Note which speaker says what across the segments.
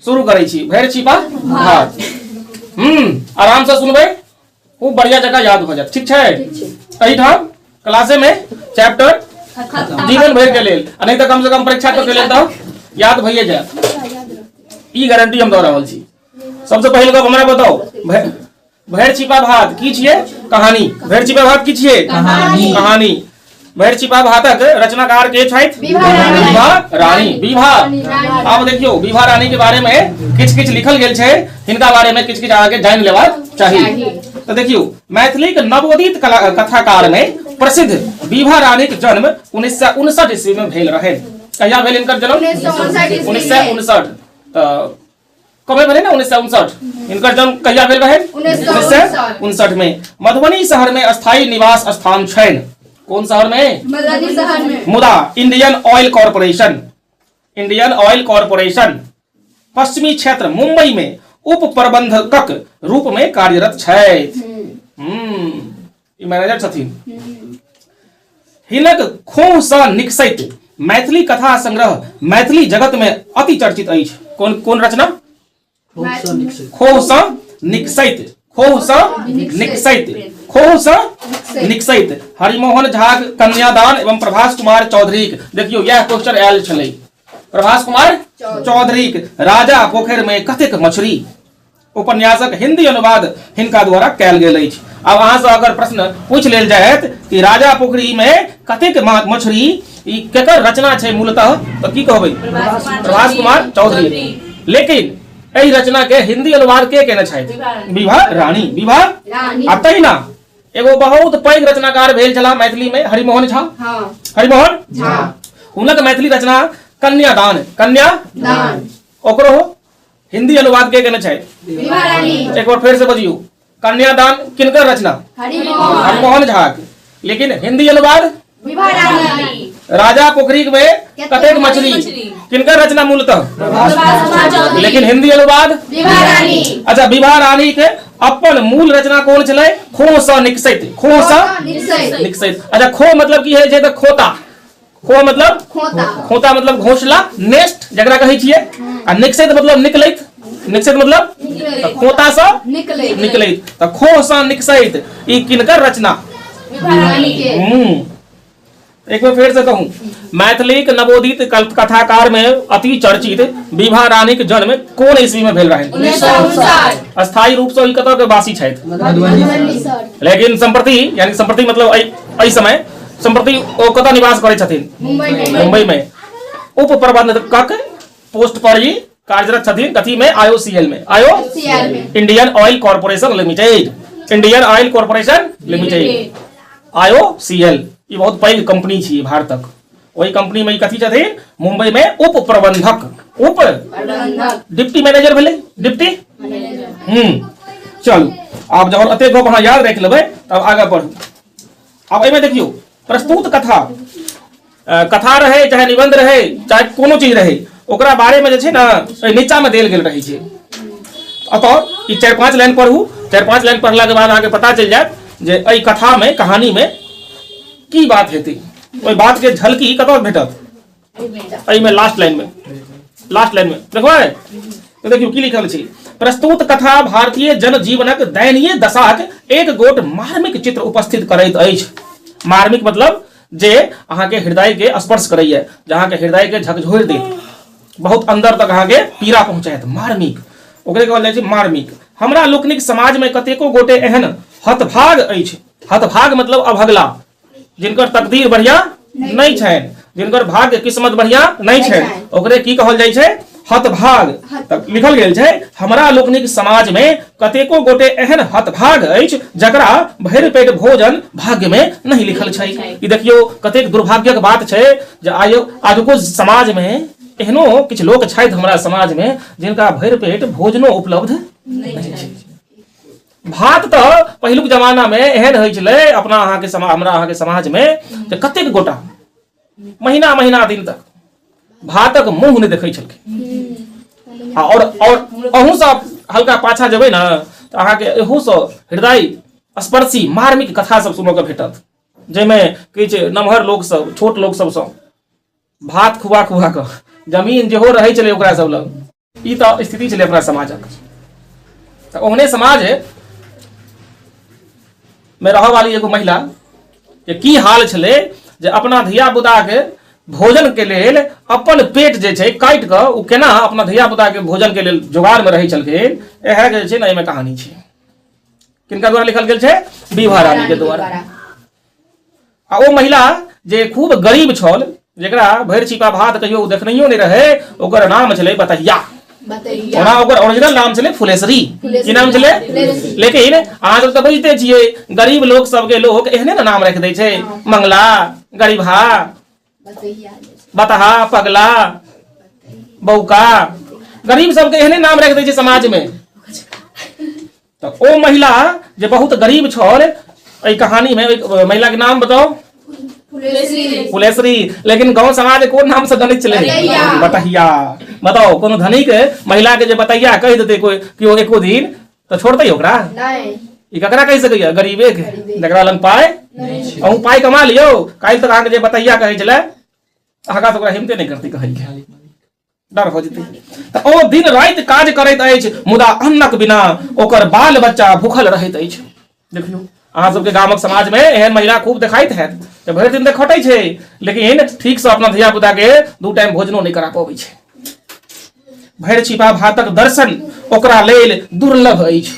Speaker 1: शुरू करै छी भरि छिपा भात। आराम से सुनबै, खूब बढ़िया जगह याद हो जायत। ठीक छै? एहिठाम क्लासे में चैप्टर जीवन भरि के लेल, आ नहीं तऽ कम से कम परीक्षा के लेल तऽ याद भइए जायत, ई गारंटी हम दऽ रहल छी। सबसे पहिल गप हमरा बताउ, भरि छिपा भात की छियै? कहानी। भरि छिपा भात की छियै?
Speaker 2: कहानी।
Speaker 1: कहानी। भरि छिपा भातक रचनाकार के छथि?
Speaker 2: विभा रानी।
Speaker 1: विभा रानी। विभा।
Speaker 2: रानी।
Speaker 1: आब देखियौ, विभा रानी के बारे में किछ किछ लिखल गेल छै, हिनका बारे में किछ किछ अहाँके जानि लेबाक चाही। तऽ देखियौ, मैथिलीक नवोदित कथाकार में प्रसिद्ध विभा रानीक जन्म 1959 ईस्वी में भेल रहनि। कहिया भेल हिनकर जन्म?
Speaker 2: 1959 ईस्वी में।
Speaker 1: 1959। तऽ कबे भेलै ने 1959? हिनकर जन्म कहिया भेल रहै? 1959 में। मधुबनी शहर में स्थायी निवास स्थान छनि। कोन शहर में?
Speaker 2: मधुबनी शहर में।
Speaker 1: मुदा Indian oil corporation, Indian oil corporation पश्चिमी क्षेत्र मुंबई में उप प्रबंधकक रूप में कार्यरत छथि। ई मैनेजर छथिन। हिनक खोह सँ निकसैत मैथिली कथा संग्रह मैथिली जगत में अति चर्चित अछि। कोन कोन रचना? खोह सँ निकसैत, खोह सँ निकसैत, खोह सँ निकसैत। हरिमोहन झाक कन्यादान एवं प्रभास कुमार चौधरीक, देखियौ यह क्वेश्चन आयल छलै, प्रभास कुमार चौधरीक राजा पोखरि में कतेक मछली उपन्यासक हिंदी अनुवाद हिनका द्वारा कयल गेल अछि। आब अहाँ से अगर प्रश्न पूछि लेल जायत कि राजा पोखरी में कतेक मछली ई केकर रचना छै मूलतः, तऽ की कहबै? प्रभास कुमार चौधरी। लेकिन एहि रचना के हिंदी अनुवाद के केने छथि? विभा रानी। विभा
Speaker 2: रानी।
Speaker 1: आ तहिना एगो बहुत पैघ रचनाकार भेल छलाह मैथिली में हरिमोहन झा। हरिमोहन
Speaker 2: झा।
Speaker 1: हुनक मैथिली रचना कन्यादान, कन्या
Speaker 2: दान,
Speaker 1: ओकरो हिंदी अनुवाद के केने छै?
Speaker 2: विभा रानी।
Speaker 1: एक बार फेर से बजियौ, कन्यादान किनकर रचना?
Speaker 2: हरिमोहन।
Speaker 1: हरिमोहन झा के। लेकिन हिंदी अनुवाद
Speaker 2: विभा रानी।
Speaker 1: राजा पोखरी में कतेक मछली किनकर रचना मूलतः? लेकिन हिंदी अनुवाद
Speaker 2: विभा रानी।
Speaker 1: अच्छा, विभा रानी के अपन मूल रचना कोन छलै? खो सँ निकसैत, खो सँ
Speaker 2: निकसैत।
Speaker 1: निकसैत। अच्छा, खो मतलब की होइ छै? तऽ खोता। खो मतलब
Speaker 2: खोता।
Speaker 1: खोता मतलब घोंसला, नेस्ट जकरा कहै छियै। आ निकसैत मतलब निकलैत, निकसैत मतलब तऽ खोता सँ
Speaker 2: निकलैत।
Speaker 1: निकलैत। तऽ खो सँ निकसैत ई किनकर रचना?
Speaker 2: विभा रानी के।
Speaker 1: एक बेर फेर से कहूं, मैथिलीक नवोदित कथाकार में अति चर्चित विभा रानीक जन्म कोन ईस्वी में भेल रहनि?
Speaker 2: 1959।
Speaker 1: अस्थायी रूप से ई कतऽ के वासी छथि?
Speaker 2: मधुबनी।
Speaker 1: लेकिन सम्प्रति, यानी सम्प्रति मतलब एहि समय सम्प्रति ओ कतऽ निवास करै छथिन?
Speaker 2: मुंबई में।
Speaker 1: मुंबई में उप प्रबंधकक पोस्ट पर ही कार्यरत छथिन। कथी में? आईओसीएल में। आईओ
Speaker 2: सीएल में।
Speaker 1: Indian oil corporation limited, Indian oil corporation limited, IOCL. ई बहुत पैघ कंपनी छी भारतक। ओहि कंपनी में ई कथी छथिन? मुंबई में उप प्रबंधक, उप
Speaker 2: प्रबंधक,
Speaker 1: डिप्टी मैनेजर भेलै, डिप्टी
Speaker 2: मैनेजर।
Speaker 1: चलू, आब जहन एतेक गप अहाँ याद राखि लेबै तब आगाँ बढ़ू। आब एहिमे देखियौ, प्रस्तुत कथा, कथा रहे चाहे निबंध रहे चाहे कोनो चीज रहे, ओकरा बारे में जे छै ने एहि नीचा में देल गेल रहै छै। अतः ई 4-5 लाइन पढ़ू। 4-5 लाइन पढ़ला के बाद अहाँके पता चलि जायत जे एहि कथा में, कहानी में की बात हेतै। ओहि बात के झलकी कतऽ भेटत? एहिमे लास्ट लाइन में, लास्ट लाइन में देखबै तो देखियौ की लिखल छै। प्रस्तुत कथा भारतीय जनजीवनक दयनीय दशाक एक गोट मार्मिक चित्र उपस्थित करैत अछि। मार्मिक मतलब जे अहाँके हृदय के स्पर्श करैया, जे अहाँके हृदय के झकझोरि देत, बहुत अंदर तक अहाँके पीड़ा पहुंचायत, मार्मिक ओकरे कहल जाइ छै मार्मिक। हमरा लोकनिक समाज में कतेको गोटे एहन हतभाग अछि। हतभाग मतलब अभगला, जिनकर तकदीर बढ़िया नहीं छनि, जिनकर भाग्य किस्मत बढ़िया नहीं छनि, ओकरे की कहल जाइ छै? हतभाग। तऽ लिखल गेल छै, हमरा लोकनिक समाज में कतेको गोटे एहन हतभाग अछि जकरा भरि पेट भोजन भाग्य में नहीं लिखल छै। ई देखियौ कतेक दुर्भाग्यक बात छै जे आइ आजुको समाज में एहनो किछु लोक छथि हमरा समाज में जिनका भरि पेट भोजनो उपलब्ध नहीं छै। भात तऽ पहिलुक जमाना में एहन होइ छलै अपना अहाँके हमरा अहाँके समाज में जे कतेक गोटा महीना महीना दिन तक भातक मुंह नहि देखै छलखिन। आ और अहूँ सब हल्का पाछा जेबै ने तऽ अहाँके एहूसँ हृदय स्पर्शी मार्मिक कथा सब सुनऽ के भेटत, जाहिमे किछु नमहर लोक सब छोट लोक सबसँ भात खुआ खुआ कऽ जमीन जेहो रहै छलै ओकरा सब लग ई तऽ स्थिति छलै अपना समाजक। तऽ ओहने समाज मे रहऽ वाली एगो महिला के की हाल छलै जे अपना धिया पुता के भोजन के लेल अपन पेट जे छै काटि कऽ ओ केना अपना धिया पुता के भोजन के लेल जोगाड़ मे रहै छलखिन, इएह के जे छै ने एहिमे कहानी छै। किनका द्वारा लिखल गेल छै? विभा रानी के द्वारा। आ ओ महिला जे खूब गरीब छल, जेकरा भरि छिपा भात कहियो ओ देखनैयो नहि रहै, ओकर नाम छलै बतहिया। ओना ओकर ओरिजिनल नाम छलै फुलेश्वरी। की नाम छलै? लेकिन अहाँ सब तऽ बुझिते छियै, गरीब लोक सबके लोक एहने ने नाम राखि दै छै, मंगला, गरीबहा, बतहा, पगला, बौका, गरीब सबके एहने नाम राखि दै छै समाज में। तऽ ओ महिला जे बहुत गरीब छल, एहि कहानी में ओहि महिला के नाम बताउ। फुलेश्वरी। लेकिन गांव समाज कोन नाम से जनैत छलै? बतहिया। बताउ, कोनो धनिक महिला के जे बतहिया कहि देतै कोई केओ एको दिन तऽ छोड़तै ओकरा? ई ककरा कहि सकैया? गरीबे के, जकरा लग पाइ। अहूँ पाइ कमा लियौ, काल्हि तक अहाँके जे बतहिया कहै छलै, अहाँका तऽ ओकरा हिम्मते नहि करतै कहैके, डर हो जेतै। तऽ ओ दिन राति काज करैत अछि, मुदा अन्नक बिना ओकर बाल बच्चा भूखल रहैत अछि। देखियौ, अहाँ सबके गामक समाजमे एहन महिला खूब देखाइत हैत जे भरि दिन तऽ खटै छै, लेकिन ठीकसँ अपना धिया पुताके 2 टाइम भोजनो नहि करा पबै छै। भरि छिपा भातक दर्शन ओकरा लेल दुर्लभ अछि।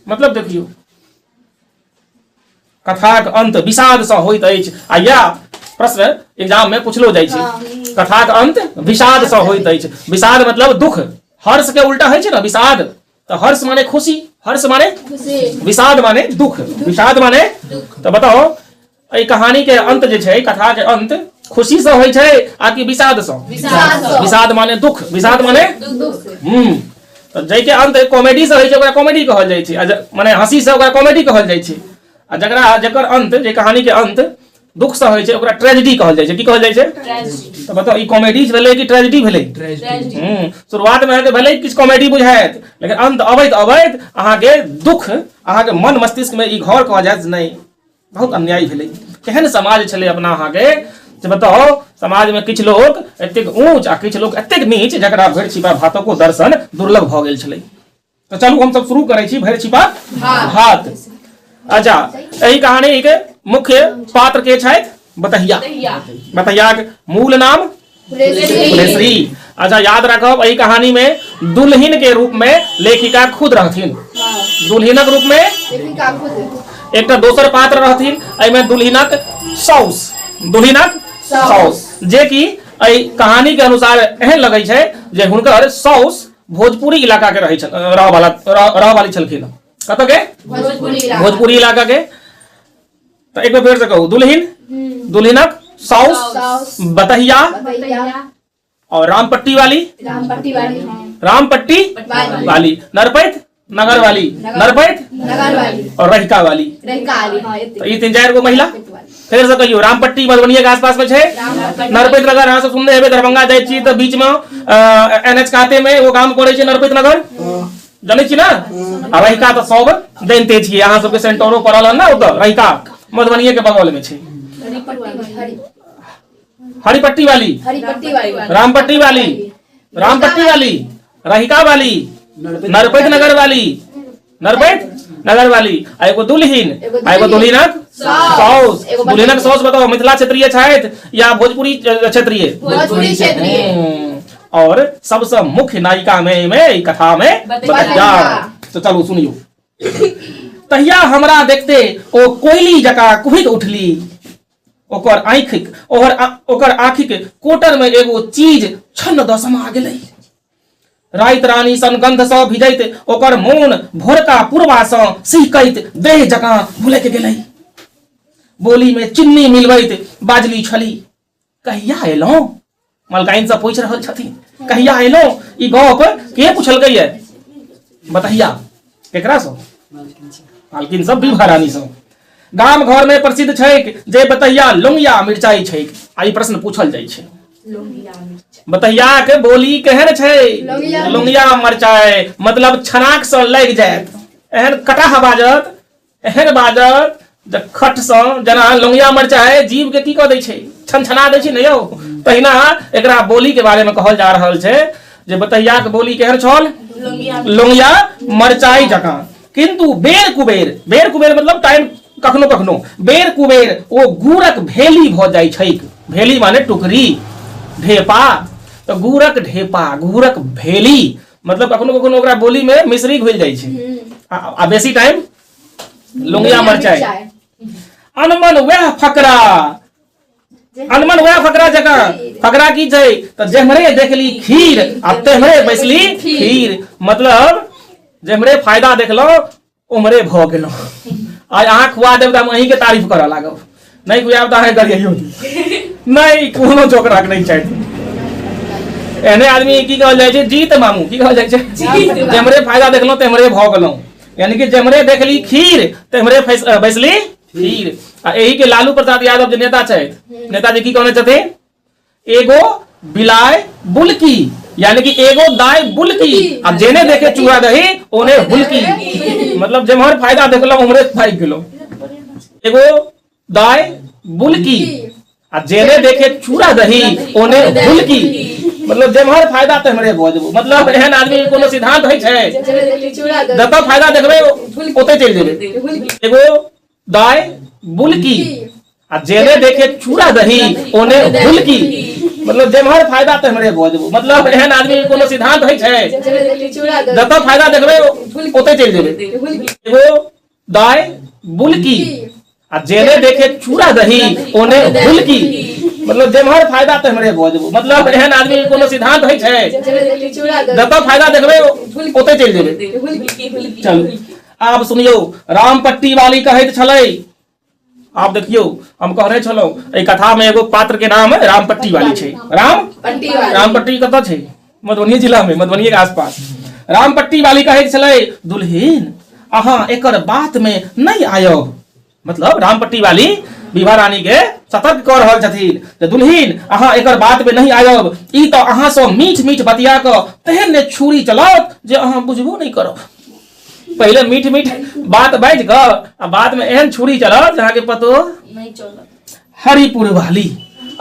Speaker 1: मतलब देखियौ, कथाक अंत विषाद सँ होइत अछि, आ यह प्रश्न एग्जाम में पूछलो जाइ छै। कथाक अंत विषाद सँ होइत अछि। विषाद मतलब दुख, हर्ष के उल्टा होइ छै ने विषाद। तऽ हर्ष माने खुशी, हर्ष माने विषाद माने दुख, विषाद माने। तऽ बताओ, एहि कहानी के अंत जे छै, कथा के अंत खुशी से होइ छै आ कि विषाद सँ? विषाद माने दुख, विषाद माने तऽ जाहिके अंत कॉमेडी से होइ छै ओकरा कॉमेडी कहल जाइ छै, माने हंसी से ओकरा कॉमेडी कहल जाइ छै, आ जकरा जकर अंत, जे कहानी के अंत दुख से होइ छै ओकरा ट्रेजेडी कहल जाइ छै। की कहल जाइ छै? तऽ बताउ, ई कॉमेडी भेलै कि ट्रेजेडी भेलै? शुरुआत में अहाँके भेलै किछु कॉमेडी बुझायत, लेकिन अंत अबैत अबैत अहाँके दुख, अहाँके मन मस्तिष्क में ई घर कह जायत, नहि, बहुत अन्याय भेलै। केहन समाज छलै अपना अहाँके जे बताउ, समाज में किछु लोक एतेक ऊँच आ किछु लोक एतेक नीच, जकरा भरि छिपा भातको दर्शन दुर्लभ भऽ गेल छलै। तऽ चलू हमसब शुरू करै छी भरि छिपा भात। अच्छा, एहि कहानी के मुख्य पात्र के छथि? बतहिया। बतहियाक मूल नाम फुलेश्वरी। अच्छा, याद राखब, एहि कहानी में दुल्हिन के रूप में लेखिका खुद रहथिन। दुल्हिनक रूप में एकटा दोसर पात्र रहथिन एहिमे, दुल्हिनक साउस। दुल्हिनक साउस, जे कि एहि कहानी के अनुसार एहन लगै छै जे हुनकर साउस भोजपुरी इलाका के रहै छल, रह वाला, रह वाली छलखिन। कतऽ के? भोजपुरी इलाका के। तऽ एक बेर फेर से कहू, दुल्हिन, दुल्हिनक साउस, बतहिया और रामपट्टी वाली, रामपट्टी वाली, नरपैत नगर वाली, नरपैत और रहिका वाली। तो ई 3-4 गो महिला। फेर से कहियो, रामपट्टी मधुबनी के आसपास में छै, नरपैत नगर अहाँ सब सुनने हेबै, दरभंगा जाइ छी तऽ बीच में एन एच काते में एगो गाम पड़ै छै नरपैत नगर, जानै छी ना? आ रहिका तऽ सब जानिते छियै, अहाँ सबके सेंटरो पड़ल हन ना ओतऽ, रहिका मधुबनीये के बगल में छै। हरिपट्टी वाली, रामपट्टी वाली, रामपट्टी वाली, रहिका वाली, नरपैत नगर वाली, नरपैत नगर वाली, आ एगो दुल्हिन, आ एगो दुल्हिनक साउस। दुल्हिनक साउस बताओ, मिथिला क्षेत्रीय छथि या भोजपुरी क्षेत्रीय?
Speaker 2: भोजपुरी क्षेत्रीय।
Speaker 1: और सबसे मुख्य नायिका में एहिमे, ई कथा में बतैया। तो चलू सुनियो। तहिया हमरा देखते ओ कोयली जकाँ कुहकि उठली। ओकर आँखिक ओकर ओकर आँखिक कोटर में एगो चीज छन्न दऽ समा गेलै। राति रानी सन गंध सँ भिजैत ओकर मोन भोरका पुरवा सँ सिहकैत देह जकाँ भुलकि गेलै। बोली में चिन्नी मिलबैत बाजली छली, कहिया एलहुँ? मलकाइन सँ पूछि रहल छथिन, कहिया एलहुँ? ई गप के पुछलकै ये? बतहिया। केकरा सँ? मालकिन सब, विभा रानी सँ। गाम घर में प्रसिद्ध छैक जे बतहिया लोंगिया मिरचाई छैक। आ ई प्रश्न पूछल जाइ छै, बतहिया के बोली केहन छै? लोंगिया मरचाई, मतलब छनाक सँ लागि जायत, एहन कटाह बाजत, एहन बाजत जे खट सँ जेना लोंगिया मरचाई जीव के की कऽ दै छै, छनछना दै छै ने यौ, तहिना एकरा बोली के बारे में कहल जा रहल छै। जे बतहियाक बोली केहन छल? लोंगिया मरचाई जकाँ। किंतु बेर कुबेर, बेर कुबेर मतलब टाइम कखनो कखनो, बेर कुबेर ओ गुड़क भेली भऽ जाइ छैक। भेली माने टुकड़ी, ढेपा। तऽ गुड़क ढेपा, गुड़क भेली मतलब कखनो कखनो ओकरा बोली में मिश्री घुलि जाइ छै आ बेसी टाइम लोंगिया मरचाई। अनमन वएह फकरा, अनमन वएह फकरा जकाँ। फकरा की छै? तऽ जेम्हरे देखली खीर आ तेम्हरे बैसली खीर। मतलब जेम्हरे फायदा देखलहुँ उम्हरे भऽ गेलहुँ। आइ अहाँ खुआ देब तऽ हम अहीँके तारीफ करऽ लागब, नहि खुआएब तऽ अहाँके गरियाइयो दी। नहि, कोनो जोकराक नहि छथि एहने आदमी। की कहल जाइ छै? जीत मामू। की कहल जाइ छै? जेम्हरे फायदा देखलहुँ तेम्हरे भऽ गेलहुँ। यानी कि जेम्हरे देखली खीर तेम्हरे बैसली खीर। आ एही के लालू प्रसाद यादव जे नेता छथि, नेताजी की कहने छथिन? एगो बिलाय बुलकी, यानी कि एगो दाय बुलकी, आ जेने देखे चूड़ा दही ओने हुलकी। मतलब जेम्हर फायदा देखलहुँ उम्हरे भागि गेलहुँ। एगो दाय बुलकी आ जेने देखे चूड़ा दही ओने हुलकी, मतलब जेम्हर फायदा तेम्हरे भऽ जेबो। मतलब एहन आदमी के कोनो सिद्धांत होइ छै? जतऽ फायदा देखबै ओतै चलि जेबै। एगो दाय बुलकी आ जेने देखे चूड़ा दही ओने हुलकी, मतलब जेम्हर फायदा तेम्हरे भऽ जेबो। मतलब एहन आदमी के कोनो सिद्धांत होइ छै? जतऽ फायदा देखबै ओतै चलि जेबै। एगो दाय बुलकी आ जेने देखे चूड़ा दही ओने हुलकी, मतलब जेम्हर फायदा तेम्हरे भऽ जेबो। मतलब एहन आदमी के कोनो सिद्धांत होइ छै? जतऽ फायदा देखबै ओतै चलि जेबै। चलू आब सुनियौ, रामपट्टी वाली कहैत छलै। आब देखियौ, हम कहने छलहुँ एहि कथा में एगो पात्र के नाम रामपट्टी वाली छै। रामपट्टी कतऽ छै? मधुबनी जिला में, मधुबनी के आसपास। रामपट्टी वाली कहैत छलै, दुल्हिन अहाँ एकर बात में नहीं आयब। मतलब रामपट्टी वाली विभा रानी के सतर्क कऽ रहल छथिन जे दुल्हिन अहाँ एकर बात में नहीं आयब, ई तऽ अहाँ सँ मीठ मीठ बतिया कऽ तेहन ने छुरी चलाओत जे अहाँ बुझबो नहीं करब। पहिले मीठ मीठ बात बाजि कऽ आ बाद में एहन छुरी चलत जे अहाँके पतो
Speaker 2: नहीं चलत।
Speaker 1: हरिपुर वाली।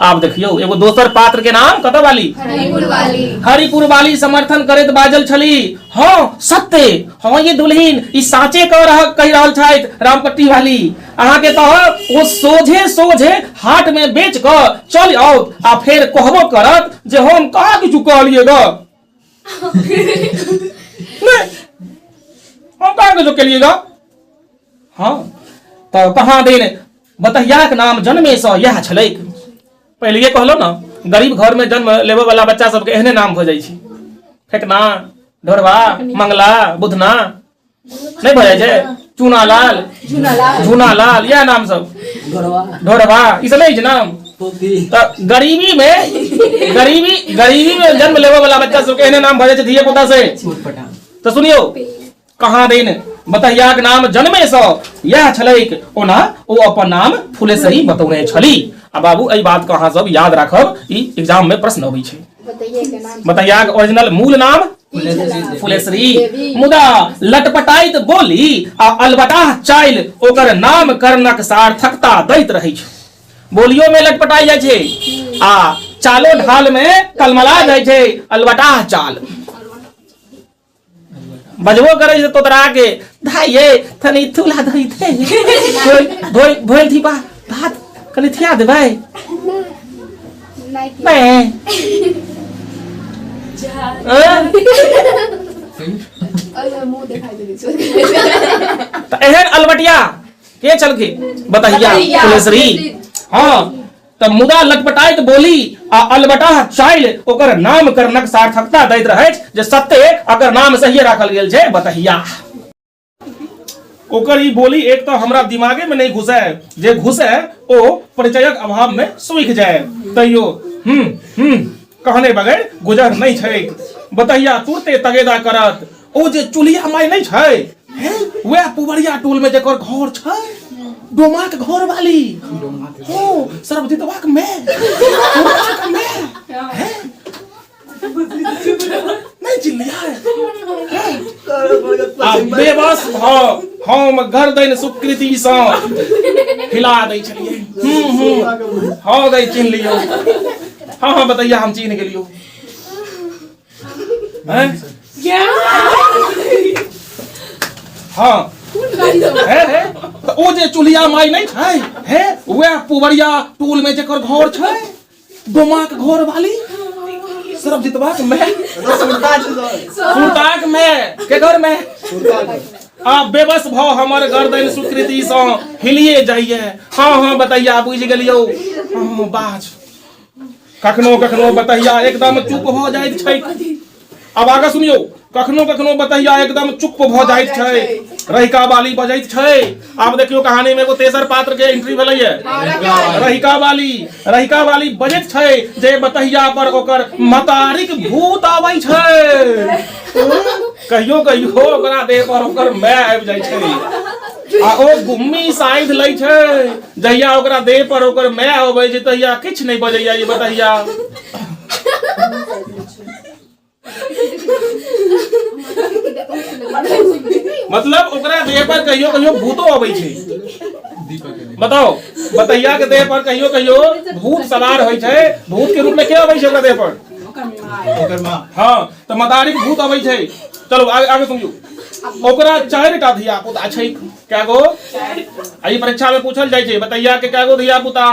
Speaker 1: आब देखियौ एगो दोसर पात्र के नाम कतऽ वाली?
Speaker 2: हरिपुर वाली।
Speaker 1: हरिपुर वाली समर्थन करैत बाजल छली, हाँ सत्य, हाँ ये दुल्हिन ई साँचे कहि रहल छथि रामपट्टी वाली। अहाँके तऽ ओ सोझे सोझे हाट में बेच कऽ चल आओत आ फेर कहबो करत जे हम कहाँ किछु कहलिए ग, नहीं हम कहाँ किछु केलिए ग। हाँ तऽ कहाँ दिन बतहियाक नाम जन्मेसँ इएह छलैक। पहले कहलो ना, गरीब घर में जन्म लेबऽ वाला बच्चा सबके एहने नाम भऽ जाइ छै। फेकना, ढोरबा, मंगला, बुधना नहीं भऽ जाइ छै? चूना लाल, झूना लाल, इएह नाम सब, ढोरबा, ई सब नहीं छै नाम। तऽ गरीबी में, गरीबी गरीबी में जन्म लेबऽ वाला बच्चा सबके एहने नाम भऽ जाइ छै धिया पुता से। तऽ सुनियौ, कहाँ दिन बतहियाक नाम जन्मेसँ इएह छलैक। ओना ओ अपन नाम फुलेसरी बतौने छली। आ बाबू एहि बात के अहाँ सब याद राखब, ई एग्जाम में प्रश्न अबै छै। बतहियाक ओरिजिनल मूल नाम फुलेसरी, मुदा लटपटाइत बोली आ अलबटाह चाइल ओकर नामकरणक सार्थकता दैत रहै छै। बोलियो में लटपटाई जाइ छै आ चालो ढाल में कलमला जाइ छै। अलबटाह चाल बजबो करै छै तोतरा के, धाइ ये तनी थूला धोइ दे, धोइ धोइ धोइ थी बा भात कनि थिया देबै नहीं। तऽ एहन अलबटिया के छलखिन? बतहिया फुलेसरी। हाँ तऽ मुदा लटपटाइत बोली आ अलबटाह चाइल ओकर नामकरणक सार्थकता दैत रहैछ जे सत्य अकर नाम सहिए राखल गेल छै बतहिया। ओकर ई बोली एक तऽ हमरा दिमागे में नहीं घुसे, जे घुसे ओ परिचयक अभाव में सूखि जाए, तैयो कहने बगैर गुजर नहीं छै। बतहिया तुरते तगेदा करत, ओ जे चुलिया माय नहीं छै, वएह पुबरिया टोल में जकर घर छै, डोमाक घर वाली, हो सरबजीतवाक मैं, मैं नहीं चिल्लिया। आ बेबस भ हम गर्दन सुकृति सँ हिला दै छलियै। हूं हँ गई चिन्ह लियौ। हाँ हाँ बतैया हम चिन्ह गेलियौ। हैं? हाँ हे हे तऽ ओ जे चुल्हिया माय नहि छै हे वएह पुबरिया टोल में जेकर घर छै डोमाक घर वाली सरबजीतबाक माय सुरताक माय के घर में आ बेबस भ हमर गर्दन स्वीकृति सँ हिलिए जाइए। हाँ हाँ बतैया बुझि गेलियौ। हाँ बाज कखनो कखनो बतैया एकदम चुप भऽ जाइत छै। अब आगे सुनियौ, कखनो कखनो बतैया एकदम चुप भऽ जाइत छै, रहिका वाली बजैत छै। आब देखियौ कहानी में एगो तेसर पात्र के एंट्री भेलैये, रहिका वाली। रहिका वाली बजैत छै जे बतहिया पर ओकर मतारिक भूत आबै छै। कहियो कहियो ओकरा देह पर ओकर my आबि जाइ छै आ ओ गुम्मी साइध लै छै। जहिया ओकरा देह पर ओकर my अबै छै तहिया किछु नहि बजैया ई बतहिया। मतलब ओकरा देह पर कहियो कहियो भूतो अबै छै। बताओ, बतैया के देह पर कहियो कहियो भूत सवार होइ छै। भूत के रूप में के अबै छै ओकरा देह पर? हाँ, तऽ मदारीक भूत अबै छै। चलो आगे आगे सुनियो। ओकरा 4 टा धिया पुता छै। कै गो? आ ई परीक्षा में पूछल जाइ छै, बतैया के कै गो धिया पुता?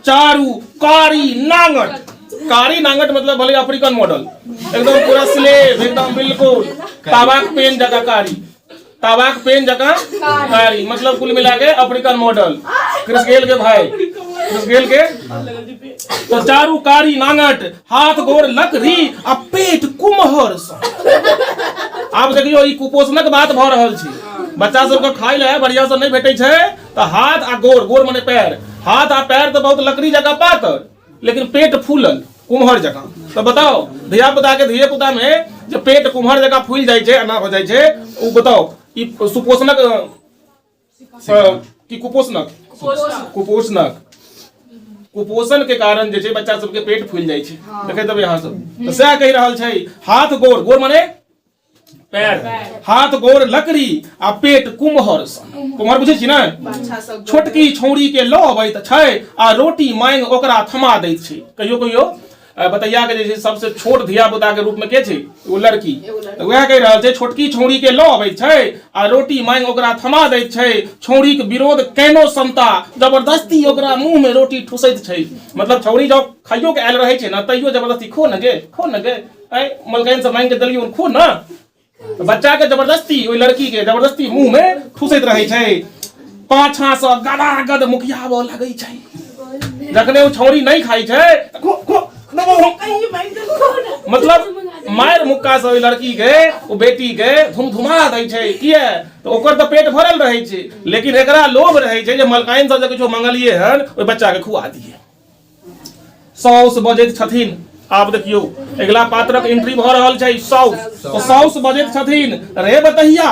Speaker 1: चारू कारी नांगट। कारी नांगट मतलब भले अफ्रीकन मॉडल, एकदम पूरा स्लेव, एकदम बिल्कुल तावाक पेन जकाँ कारी, तावाक पेन जकाँ कारी, मतलब कुल मिला के अफ्रीकन मॉडल, क्रिस गेल के भाई, क्रिस गेल के। तो चारू कारी नांगट, हाथ गोर लकड़ी आ पेट कुम्हर सन। आब देखियौ ई कुपोषणक बात भऽ रहल छै। बच्चा सबके खाइ लए बढ़िया से नहि भेटै छै तऽ हाथ आ गोर, गोर मने पैर, हाथ आ पैर तऽ बहुत लकड़ी जकाँ पातर, लेकिन पेट फूलल कुम्हर जकाँ। तऽ बताओ धिया पुता के धिये पुता में जे पेट कुम्हर जकाँ फूलि जाइ छै, एना हो जाइ छै, ओ बताओ ई सुपोषणक कि कुपोषणक? कुपोषणक। कुपोषण के कारण जे छै बच्चा सबके पेट फूलि जाइ छै। देखैत हेबै अहाँ सब। तऽ सएह कहि रहल छै, हाथ गोर, गोर मने पैर, हाथ गोर लकड़ी आ पेट कुम्हर सन। कुम्हर बुझै छी ने? छोटकी छौड़ी के लऽ अबैत छै आ रोटी मांगि ओकरा थमा दैत छै। कहियो कहियो बतैया के जे छै सबसे छोट धिया पुता के रूप में के छै? ओ लड़की। तऽ वएह कहि रहल छै, छोटकी छौड़ी के लऽ अबैत छै आ रोटी मांगि ओकरा थमा दैत छै। छौड़ी के विरोध केनो समता जबरदस्ती ओकरा मुंह में रोटी ठुसैत छै। मतलब छौड़ी जब खाइयो के आयल रहै छै ने, तैयो जबरदस्ती खो न गे, खो न गे, ऐ मलकाइन से मांगि के देलियौ, खो न। तऽ बच्चा के जबरदस्ती, ओहि लड़की के जबरदस्ती मुंह में ठुसैत रहै छै। पाछा से गदागद मुखियाबऽ लगै छै। जखने ओ छौड़ी नहि खाइ छै तऽ खो खो देबो हम। मतलब मारि मुक्का से ओहि लड़की के, ओ बेटी के धुमधुमा दै छै। किए? तऽ ओकर तऽ पेट भरल रहै छै, लेकिन एकरा लोभ रहै छै जे मलकाइन सब जे किछो मंगलियै हन ओहि बच्चा के खुआ दियै। साउस बजैत छथिन। आब देखियौ अगिला पात्रक एंट्री भऽ रहल छै, साउस। तो साउस बजैत छथिन, रे बतहिया,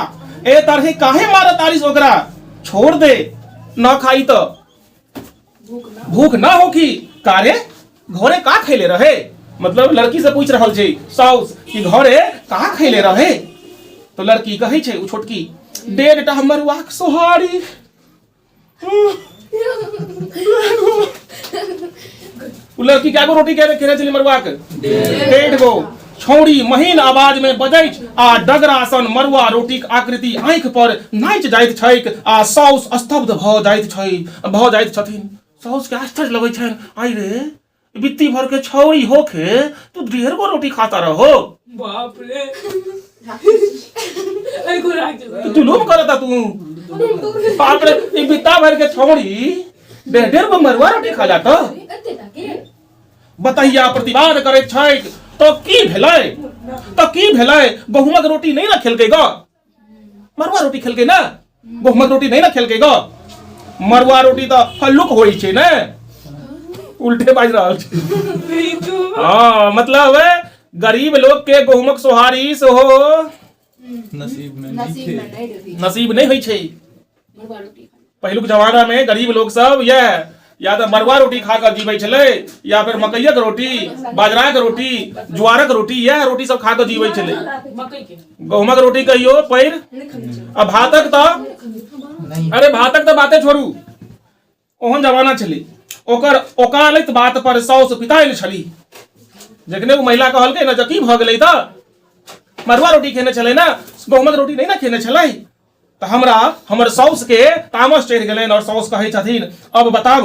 Speaker 1: ए तरहे काहे मारत तारिस ओकरा? छोड़ दे, न खाई तो भूख ना होखी। कारे घरे का खैले रहे? मतलब लड़की से पूछ रहल छै साउस कि घरे का खैले रहे? तो लड़की कहै छै, ओ छोटकी, 1.5 टा मरुआक सोहारी। उ लड़की क्या गो रोटी के खेने छली मरुआ के? 1.5 गो। छौड़ी महीन आवाज में बजैत आ डगरा सन मरुआ रोटीक आकृति आँखि पर नाचि जाइत छैक आ साउस स्तब्ध भऽ जाइत छै, भऽ जाइत छथिन। साउस के आश्चर्य लगै छनि, आई रे, बित्ती भर के छौड़ी होके तू 1.5 गो रोटी खाता रहो।
Speaker 2: बाप रे,
Speaker 1: तू जुलूम करता तू। बाप रे, ई बित्ता भर के छौड़ी 1.5-1.5 गो मरुआ रोटी खा जाता। बतैया प्रतिवाद करैत छैक, तो की भेलै? तो की भेलै? गहुमक रोटी नहीं ना खेलकै ग, मरुआ रोटी खेलकै ना। गहुमक रोटी नहीं ना खेलकै ग, मरुआ रोटी तऽ हल्लुक होइ छै ने। उल्टे बाजि रहल छै। हाँ, मतलब गरीब लोग के गहुमक सोहारी सेहो
Speaker 3: नसीब में नहीं थे,
Speaker 1: नसीब नहीं होइ छै। पहिलुक जमाना में गरीब लोग सब यह या तऽ मरुआ रोटी खा कऽ जीबै छलै या फिर मकइयक रोटी, बाजराक रोटी, ज्वारक रोटी, इएह रोटी सब खा कऽ जीबै छलै। गहुमक रोटी कहियो पैर आ भातक तऽ, अरे भातक तऽ बाते छोड़ू। ओहन जमाना छलै। ओकर ओकालत बात पर साउस पितायल छली। जखने ओ महिला कहलकै ने जे की भऽ गेलै तऽ मड़ुआ रोटी खेने छलै ने, गहूमक रोटी नहि ने खेने छलै। तऽ हमरा हमर साउस के तामस चढ़ि गेलनि और साउस कहै छथिन, अब बताब,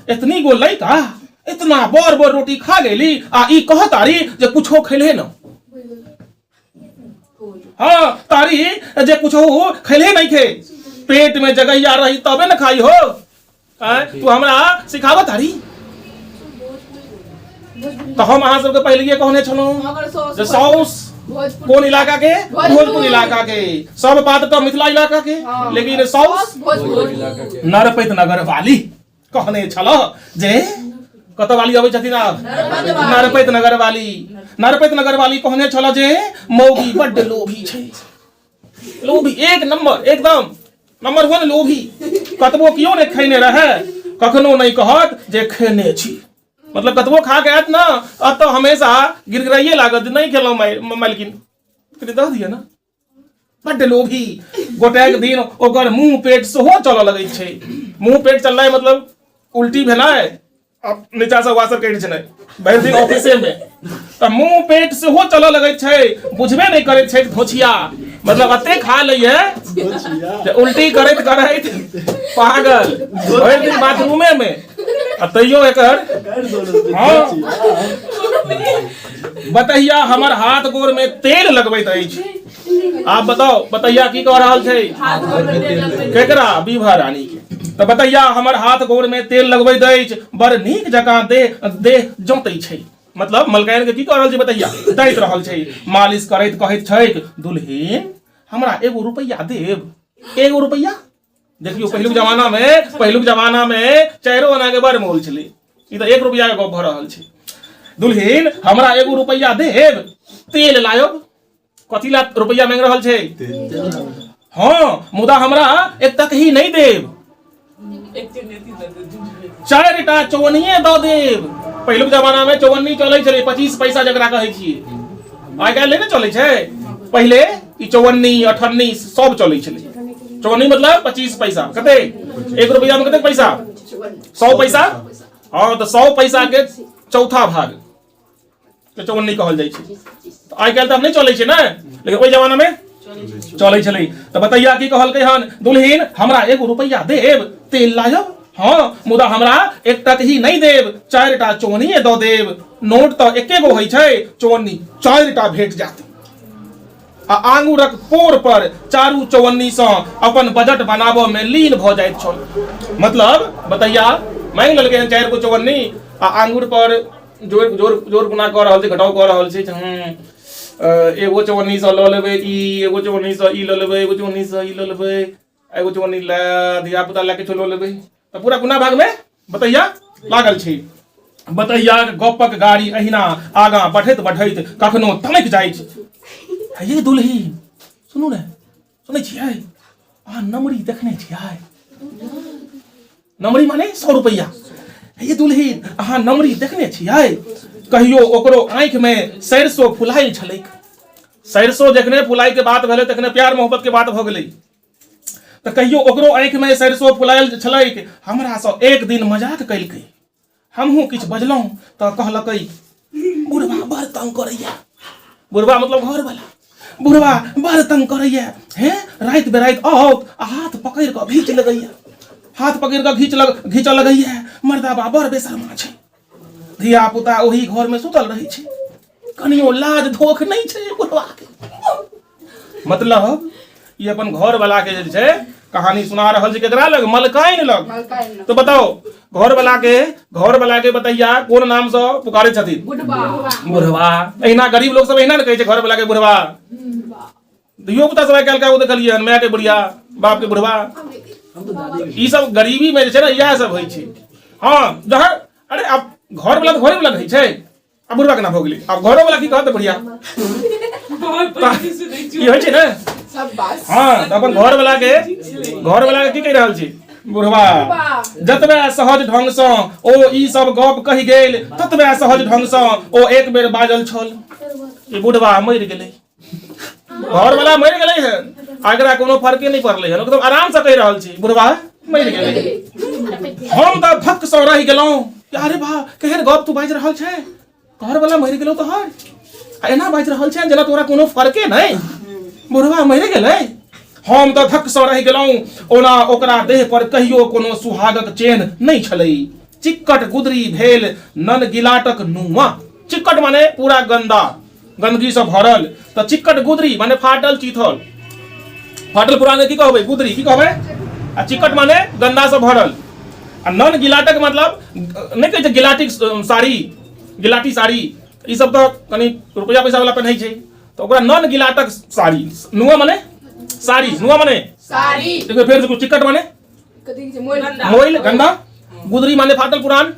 Speaker 1: एतनी गो लड़का इतना बड़ बड़ रोटी खा गेली आ ई कहतारी जे कुछो खेले न। हाँ, तारी जे कुछो खेले नहीं खे, पेट में जगहिया रही तबे न खाई हो। आँय, तू हमरा सिखाबत तारी? तऽ हम अहाँ सबके पहिलिए कहने छलहुँ जे साउस कोन इलाका के? भोजपुर इलाका के। सब बात तऽ मिथिला इलाका के, लेकिन साउस नरपैत नगर वाली कहने छल जे कतऽ वाली अबै छथिन आब? नरपैत नगर वाली। नरपैत नगर वाली कहने छल जे मौगी बड्ड लोभी छै, लोभी एक नंबर, एकदम नंबर वन लोभी। कतबो कियो नहि खेने रहे कखनो नहि कहत जे खेने छी। मतलब कतबो खा के आयत ना, एतऽ हमेशा गिड़गिड़ाइए लागत जे नहि खेलहुँ मालकिन, कनि दऽ दिअ ने। बड्ड लोभी। गोटेक दिन ओकर मुंह पेट सेहो चलऽ लगै छै। मुंह पेट चलनाइ मतलब उल्टी भेनाइ, अब नीचा से वासर कटि छलै भरि दिन ऑफिसे में, तऽ मुंह पेट सेहो चलऽ लगै छै, बुझबे नहि करैत छै धोछिया। मतलब एते खा लैए जे उल्टी करैत करैत पागल, भरि दिन बाथरूमे में, आ तैयो एकर। हाँ, बतहिया हमर हाथ गोर में तेल लगबैत अछि। आब बताओ, बतहिया की कह रहल छै केकरा? विभा रानी के। तऽ बतहिया हमर हाथ गोर में तेल लगबैत अछि, बड़ नीक जकाँ देह देह जौतै छै। मतलब मलकाइन के की कह रहल छै बतहिया? दैत रहल छै, मालिश करैत कहैत छैक, दुल्हिन हमरा एगो रुपैआ देब? एगो रुपैआ? देखियौ, पहिलुक जमाना में चारिो आना के बड़ मोल छलै, ई तऽ 1 रुपैआ के गप भऽ रहल छै। दुल्हिन हमरा एगो रुपैआ देब, तेल लायब। कथी ला रुपैआ मांगि रहल छै? हाँ, मुदा हमरा एक तक ही नहीं देब, 4 टा चौवन्निये दऽ देब। पहिलुक जमाना में चौवन्नी चलै छलै, 25 पैसा जकरा कहै छियै। आइ काल्हि नहि ने चलै छै। पहिले ई चौवन्नी, अठन्नी सब चलै छलै। चौवन्नी मतलब 25 पैसा। कते? 1 रुपैआ में कते पैसा? 100 पैसा। हाँ, तऽ 100 पैसा के चौथा भाग के चौवन्नी कहल जाइ छै। तऽ आइ काल्हि तऽ आब नहि चलै छै ने, लेकिन ओहि जमाना में चलै छलै। तऽ बतैया की कहलकै हन? दुल्हिन हमरा एगो रुपैआ देब, तेल लायब। हाँ, मुदा हमरा एक टक ही नहीं देब, 4 टा चौवन्निये दऽ देब। नोट तऽ एके गो होइ छै, चौवन्नी 4 टा भेट जायत। आ आंगुरक पोर पर चारू चौवन्नी सँ अपन बजट बनाबऽ में लीन भऽ जाइत छल। मतलब बतैया मांगि लेलकै हन 4 गो चौवन्नी आ आंगुर पर जोर जोर जोर गुना कऽ रहल छै, घटाव कऽ रहल छै। एगो चौवन्नी सँ लऽ लेबै ई, एगो चौवन्नी सँ ई लऽ लेबै, एगो चौवन्नी सँ ई लऽ लेबै, एगो चौवन्नी लए धिया पुता लए किछो लऽ लेबै। तऽ पूरा गुना भाग में बतैया लागल छै। बतैयाक गपक गाड़ी अहिना आगाँ बढ़ैत बढ़ैत कखनो तमकि जाइ छै। ये दुल्ही सुनू ने, सुनै छियै? अहाँ नमरी देखने छियै? नमरी माने 100 रुपैआ। ये दुल्ही, अहाँ नमरी देखने छियै? कहियो ओकरो आँखि में सरिसो फुलायल छलैक। सरिसो जखने फुलाय के बात भेलै तखने प्यार मोहब्बत के बात भऽ गेलै। तऽ कहियो ओकरो आँखि में सरिसो फुलायल छलैक। हमरासँ एक दिन मजाक केलकै। हमहूँ किछु बजलहुँ तऽ कहलकै, बुढ़वा बड़ तंग करैया। बुढ़वा मतलब घरवाला। बुढ़वा बड़ तंग करैया हे, राति बेराति आओत आ हाथ पकड़ि कऽ घीच लगैया, हाथ पकड़ि कऽ घीच लग घीचऽ लगैया। मर्दाबा बड़ बेशर्मा छै। धिया पुता ओही घरमे सुतल रहै छै, कनियो लाज धोख नहि छै बुढ़वा के। मतलब ई अपन घर वाला के जे छै कहानी सुना रहल छै। केकरा लग? मलकाइन लग। तो बताओ, घर वाला के बतैया कोन नाम से पुकारे छथिन? बुढ़वा। एहिना गरीब लोग सब एहिना ने कहै छै घर वाला के बुढ़वा। धियो पुता सब आइ काल्हि ओ देखलियै हन, माय के बुढ़िया, बाप के बुढ़वा। ई सब गरीबी में जे छै ने, इएह सब होइ छै। हाँ, जहन अरे आब घर वाला तऽ घरे वाला रहै छै, आब बुढ़वा केना भऽ गेलै? आब घरो वाला की कहत बुढ़िया? ई होइ छै ने। हाँ, तऽ अपन घर वाला के की कहि रहल छी? बुढ़वा। जतबे सहज ढंग सँ ओ ई सब गप कहि गेल, ततबे सहज ढंग सँ ओ एक बेर बाजल छल कि बुढ़वा मरि गेलै। घर वाला मरि गेलै हन, एकरा कोनो फर्के नहि पड़लै हन। एकदम आराम से कहि रहल छी, बुढ़वा मरि गेलै। हम तऽ धक सँ रहि गेलहुँ। अरे बा, केहन गप तू बाजि रहल छै? घर वाला मरि गेलौ तोहर? आ एना बाजि रहल छै जेना तोरा कोनो फर्के नहि, बुढ़वा मरि गेलै। हम तऽ धक सँ रहि गेलहुँ। ओना ओकरा देह पर कहियो कोनो सुहागक चेन्ह नहि छलै। चिक्कट गुदरी भेल नन गिलाटक नुआ। चिक्कट माने पूरा गंदा, गंदगी से भरल, तऽ चिक्कट गुदरी माने फाटल चीथल, फाटल पुराने की कहबै? गुदरी की कहबै? आ चिक्कट माने गंदा से भरल। आ नन गिलाटक मतलब नहि कहै छै गिलाटिक साड़ी, गिलाटी साड़ी, ई सब तऽ कनि रुपया पैसा वाला पहिनै छै, तऽ ओकरा नन गिलाटक साड़ी। नुआ माने साड़ी, नुआ माने
Speaker 2: साड़ी।
Speaker 1: देखियौ फेर देखियौ, चिक्कट माने
Speaker 2: कथी छै? मोइल,
Speaker 1: मोइल गंदा, गुदरी माने फाटल पुरान,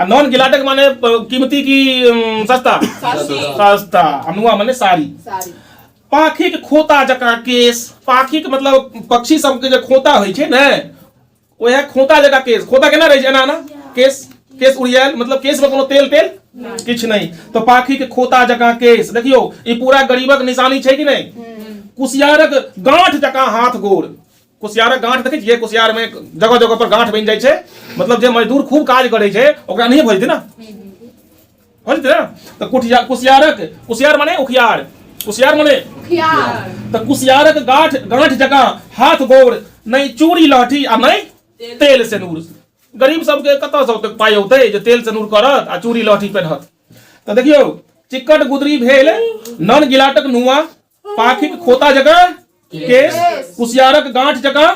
Speaker 1: आ नॉन गिलाटक माने कीमती की सस्ता? सस्ता। आ नुआ माने साड़ी।
Speaker 2: साड़ी।
Speaker 1: पाखीक खोता जकाँ केश। पाखीक मतलब पक्षी सबके जे खोता होइ छै ने, वएह खोता जकाँ केश। खोता केना रहै छै? एना एना केश, केश उड़ियायल, मतलब केश में कोनो तेल तेल किछु नहि। तऽ पाखी के खोता जकाँ केश, देखियौ ई पूरा गरीबक निशानी छै कि नहि? कुसियारक गांठ जकाँ हाथ गोर। कुसियारक गांठ देखै छियै? कुसियार में जगह जगह पर गांठ बनि जाइ छै, मतलब जे मजदूर खूब काज करै छै ओकरा नहि भऽ जेतै ने, भऽ जेतै ने। तऽ कुठिया कुसियारक, कुसियार माने उखियार, कुसियार माने
Speaker 2: उखियार।
Speaker 1: तऽ कुसियारक गांठ गांठ जकाँ हाथ गोर, नहि चूड़ी लहठी आ नहि तेल सेनूर। गरीब सबके कतऽसँ ओतेक पाइ औतै जे तेल सेनूर करत आ चूड़ी लहठी पेन्हत? तऽ देखियौ, चिक्कट गुदरी भेल नन गिलाटक नुआ, पाखीक खोता जकाँ केश, कुसियारक गांठ जकाँ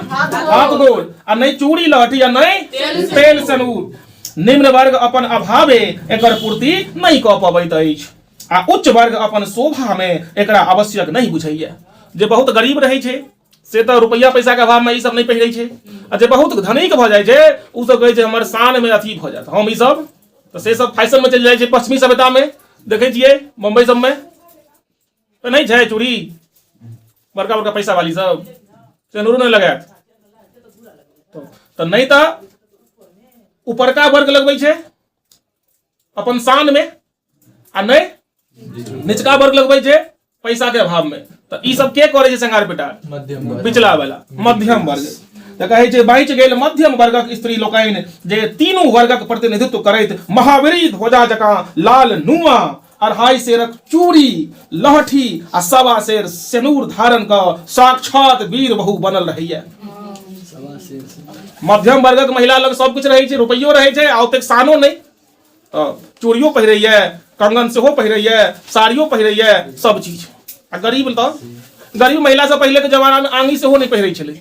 Speaker 1: हाथ गोड़, आ नहि चूड़ी लहठी आ नहि तेल सेनूर। निम्न वर्ग अपन अभावे एकर पूर्ति नहि कऽ पबैत अछि आ उच्च वर्ग अपन शोभा मे एकरा आवश्यक नहि बुझैया। जे बहुत गरीब रहै छै से तऽ रुपैआ पैसा के अभाव मे ई सब नहि पहिरै छै, आ जे बहुत धनिक भऽ जाइ छै ओ सब कहै छै हमर शान मे अथी भऽ जायत, हम ई सब तऽ से सब फैशन मे चलि जाइ छै। पश्चिमी सभ्यता मे देखै छियै, मुम्बई सब मे तऽ नहि छै चूड़ी, बड़का बड़का पैसा वाली सब सेनूरो नहि लगायत। तऽ नहि तऽ ऊपरका वर्ग लगबै छै अपन शान मे, आ नहि निचका वर्ग लगबै छै पैसा के अभाव में। तऽ ई सब के करै छै श्रृंगार पेटार?
Speaker 3: मध्यम वर्ग।
Speaker 1: पिछला वाला मध्यम वर्ग। तऽ कहै छै बाँचि गेल मध्यम वर्गक स्त्री लोकनि, जे तीनू वर्गक प्रतिनिधित्व करैत महावीरी ध्वजा जकाँ लाल नुआ, अढ़ाई सेरक चूड़ी लहठी आ सवा सेर सेनूर धारण कऽ साक्षात वीर बहु बनल रहैया। मध्यम वर्गक महिला लग सब किछु रहै छै, रुपैयो रहै छै आ ओतेक शानो नहि, तऽ चूड़ियो पहिरैया, कंगन सेहो पहिरैया, साड़ियो पहिरैया, सब चीज। आ गरीब तऽ गरीब महिला सब पहिले के जमाना में आंगी सेहो नहि पहिरै छलै।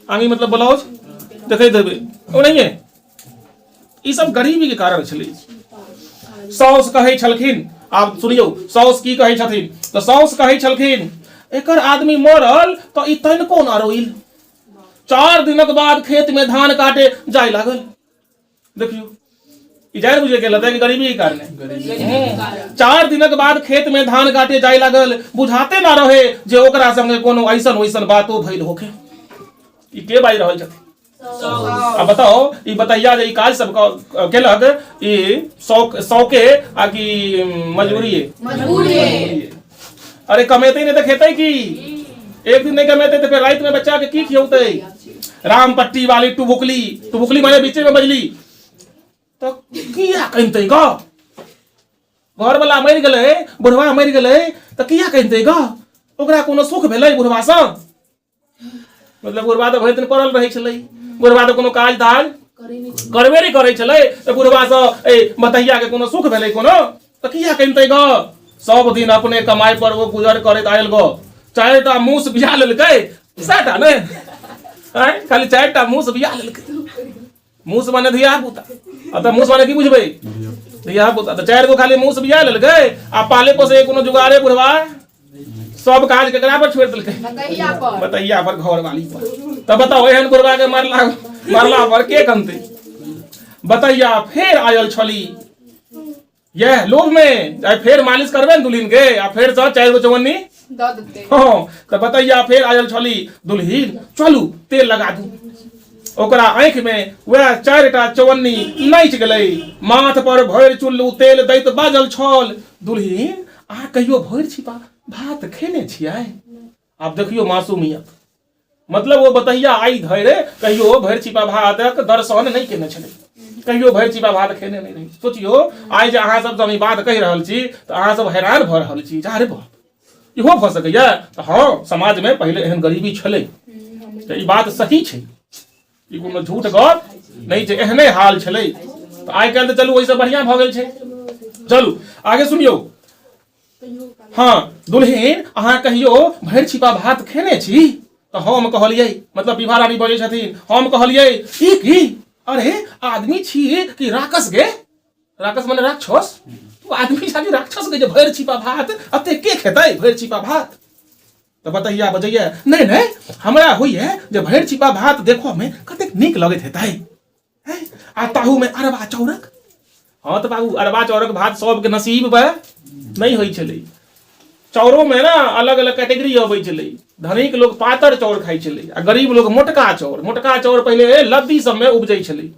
Speaker 1: आंगी मतलब ब्लाउज देखैत हेबै ओनाहिये। ई सब गरीबी के कारण छलै। साउस कहै छलखिन, आब सुनियौ साउस की कहै छथिन। तऽ साउस कहै छलखिन एकर आदमी मरल तऽ ई तनिको न रोइल, 4 दिनक बाद खेत में धान काटे जाय लागल। देखियौ ई जानि बुझे गेल हेतै कि गरीबी के कारणे। 4 दिनक बाद खेत में धान काटे जाय लागल, बुझाते ना रहे जे ओकरा संगे कोनो ऐसन वैसन बातो भइल होखे। ई के बाजि रहल छथिन? आ बताओ ई बताइया जे ई काज सब केलक ई शौक शौके आ कि मजबूरी?
Speaker 2: मजबूरी।
Speaker 1: अरे कमेतै नहि तऽ खेतै की? एक दिन नहि कमेतै तऽ फेर राति में बच्चा के की खियौतै? राम पट्टी वाली टुबुकली, टुबुकली माने बीचे में बजली, तऽ किया कनितै ग? घरवला मरि गेलै, बुढ़वा मरि गेलै तऽ किया कनितै ग? ओकरा कोनो सुख भेलै बुढ़वासँ? मतलब बुढ़वा तऽ भरि दिन पड़ल रहै छलै, बुढ़वा तऽ कोनो काज धाज करबे नहि करै छलै, तऽ बुढ़वासँ ए बतहिया के कोनो सुख भेलै कोनो? तऽ किया कनितै ग? सब दिन अपने कमाइ पर ओ गुजर करैत आयल ग। 4टा मूस बिया लेलकै, सएटा नहि आँय, खाली 4टा मूस बिया लेलकै। मूस माने धिया पुता, आ तऽ मूस माने की बुझबै? धिया पुता। तऽ 4 गो खाली मूस बिया लेलकै आ पाले पोसे कोनो जुगाड़े बुढ़वा सब काज केकरा पर छोड़ि देलकै?
Speaker 2: बतैया पर।
Speaker 1: बतैया पर, घरवाली पर। तऽ बताउ एहन बुढ़वा के मरला मरला पर के कनतै? बतैया फेर आयल छली यह लोभ में, आइ फेर मालिश करबै ने दुल्हिन के आ फेर से 4 गो चौवन्नी
Speaker 2: दऽ देतै।
Speaker 1: हँ, तऽ बतैया फेर आयल छली, दुल्हिन चलू तेल लगा दू। ओकरा आँखि में वएह 4टा चौवन्नी नाचि गेलै। माथ पर भरि चुल्लू तेल दैत बाजल छल, दुल्हिन अहाँ कहियो भरि छिपा भात खेने छियै? आब देखियौ मासूमियत, मतलब ओ बतैया आइ धरि कहियो भरि छिपा भातक दर्शन नहि केने छलै। कहियो भरि छिपा भात खेने नहि रही। सोचियो आइ जे अहाँ सब हम ई बात कहि रहल छी तऽ अहाँ सब हैरान भऽ रहल छी जे अरे बाप इहो भऽ सकैया। तऽ हँ, समाजमे पहिले एहन गरीबी छलै, तऽ ई बात सही छै, ई कोनो झूठ गप नहि छै, एहने हाल छलै। तऽ आइ काल्हि तऽ चलू ओहिसँ बढ़िआँ भऽ गेल छै। चलू आगे सुनियौ। हँ दुल्हिन, अहाँ कहियो भरि छिपा भात खेने छी? तऽ हम कहलियै, मतलब विभा रानी बजै छथिन, हम कहलियै ई की, अरे आदमी छी कि राकस गे? राकस माने राक्षस। तू आदमी छा कि राक्षस गे जे भरि छिपा भात अते के खेतै भरि छिपा भात? तऽ बतैया बजैया, नहि नहि, हमरा होइए जे भरि छिपा भात देखऽ मे कतेक नीक लगैत हेतै, आ ताहूमे अरबा चाउरक। हँ तऽ बाबू, अरबा चाउरक भात सबके नसीब बा नहि होइ छलै। चाउरोमे ने अलग अलग कैटेगरी अबै छलै। धनिक लोक पातर चाउर खाइ छलै आ गरीब लोक मोटका चाउर। मोटका चाउर पहिले लद्दी सबमे उपजै छलै।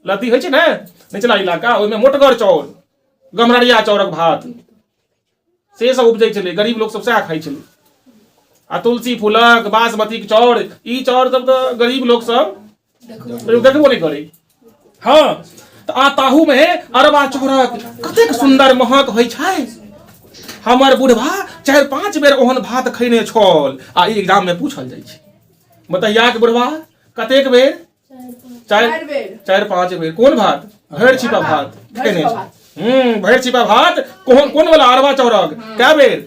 Speaker 1: लद्दी होइ छै ने निचला इलाका, ओहिमे मोटगर चाउर, गमररिया चाउरक भात से सब उपजै छलै। गरीब लोक सब सएह खाइ छलै। आ तुलसी फूलक, बासमतीक चाउर, ई चाउर सब तऽ गरीब लोक सब देखबो नहि करै। हँ तऽ आ ताहूमे अरबा चाउरक कतेक सुन्दर महक होइ छै। हमर बुढ़बा 4-5 बेर ओहन भात खैने छल। आ ई एग्जाम में पूछल जाइ छै, बतैयाक बुढ़बा कतेक बेर? 4-5 बेर। कोन भात? भरि छिपा भात खेने छल। भरि छिपा भात कोन कोन वाला? अरबा चाउरक। कै बेर?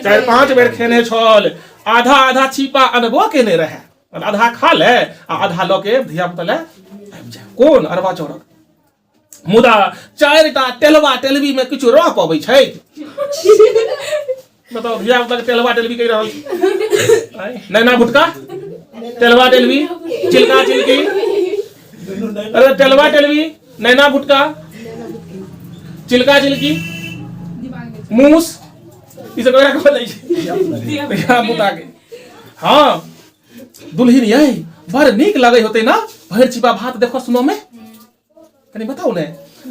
Speaker 1: 4-5 बेर खेने छल। आधा आधा छिपा अनबो केने रहे, आधा खा ले आ आधा लऽ के धिया पुता ले आबि जाए। कोन? अरबा चाउरक। मुदा 4टा टेलवा टेलवी में किछु रह पबै छै? बताउ, धिया पुता के टेलवा टेलवी कहि रहल छी। नैना भुटका, टेलवा टेलवी, चिलका चिलकी, अरे टेलवा टेलवी, नैना भुटका, चिलका चिलकी, मूस, ई सब ककरा कहल जाइ छै? धिया पुता के। हँ दुल्हिन यै, बड़ नीक लगै होतै ना भरि छिपा भात देखो सुनो में? कनि बताउ ने।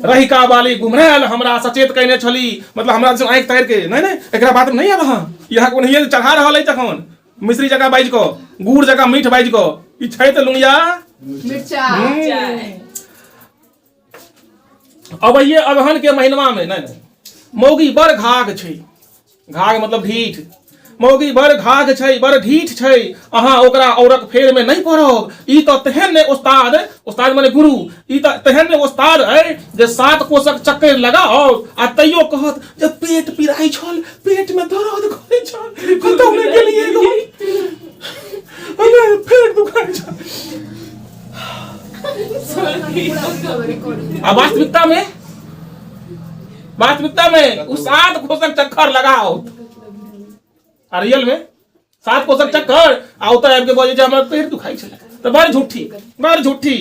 Speaker 1: रहिका वाली गुमरायल हमरा सचेत कयने छली, मतलब हमरा दिस आँखि तारि के, नहि नहि, एकरा बात में नहि आब अहाँ, यहाँ ओनाहिये चढ़ा रहल अछि तखन मिश्री जकाँ बाजि कऽ, गुड़ जकाँ मीठ बाजि कऽ, ई छै तऽ लुंगिया
Speaker 2: मिर्चा।
Speaker 1: अबैये अगहन के महीनवा में, नहि नहि, मौगी बड़ घाघ छै। घाघ मतलब ढीठ। मौगी बड़ घाघ छै, बड़ ढीठ छै, अहाँ ओकरा औरक फेर में नहि पड़ब। ई तऽ तेहन ने उस्ताद, उस्ताद माने गुरु, ई तऽ तेहन ने उस्ताद अइ जे 7 कोसक चक्कर लगाओ आ तैयो कहत जे पेट पिराइ छल, पेट में दर्द करै छल, कतौ नहि गेलियै, अरे पेट दुखाइ छल। आ वास्तविकता में, वास्तविकता में उ 7 कोसक चक्कर लगाओ आ रियल में 7 कोसक चक्कर आ ओतऽ आबि के बजै छै हमर पेट दुखाइ छलै। तऽ बड़ झूठी, बड़ झूठी।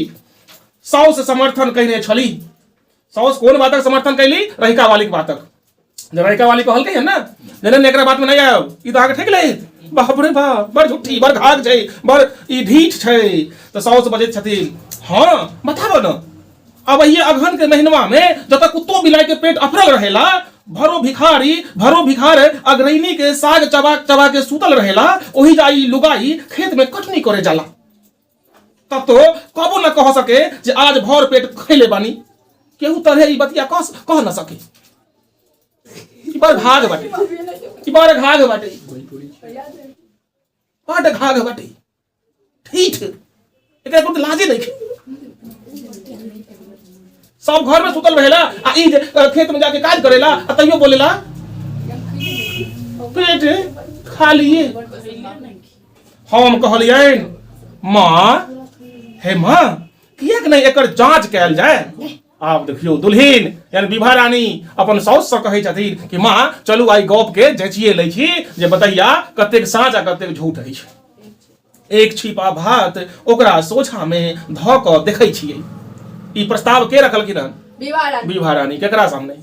Speaker 1: साउस समर्थन कयने छली। साउस कोन बातक समर्थन कैली? रहिका वालीक बातक। जे रहिका वाली कहलकै हन ने जे नहि, एकरा बातमे नहि आयब, ई तऽ अहाँके ठकि लेत, बाप रे बाप, बड़ झूठी, बड़ घाघ छै, बड़ ई ढीठ छै। तऽ साउस बजैत छथिन, हँ बताबऽ न, अब ये अगहन के महीनवा में जतऽ कुत्तो बिलाई के पेट अफरल रहेला, भरो भिखारी भरो भिखार अगरैनी के साग चबा चबा के सुतल रहेला, ओही जाई लुगाई खेत में कटनी करे जाला, तब तो कबो न कह सके जे आज भर पेट खैले बानी। केहू तरह ई बतिया कह न सके। ई बड़ घाघ बाटे, ई बड़ घाघ बाटे, बड़ घाघ बाटे, ठीठ, एकरा कोनो लाजे नहीं। सब घर में सुतल रहेला आ ई जे खेत में जाके काज करेला आ तैयो बोलेला पेट खाली। हम कहलियनि, माँ हे माँ, किएक नहि एकर जांच कयल जाय? आब देखियौ दुल्हिन यानी विभा रानी अपन साउस से कहै छथिन कि माँ चलू आइ गप के जचिए लै छी जे बतैया कतेक साँच आ कतेक झूठ अछि। एक छिपा भात ओकरा सोझा में धऽ कऽ देखै छियै। ई प्रस्ताव के रखलखिन हन?
Speaker 2: विभा रानी।
Speaker 1: विभा रानी केकरा सामने?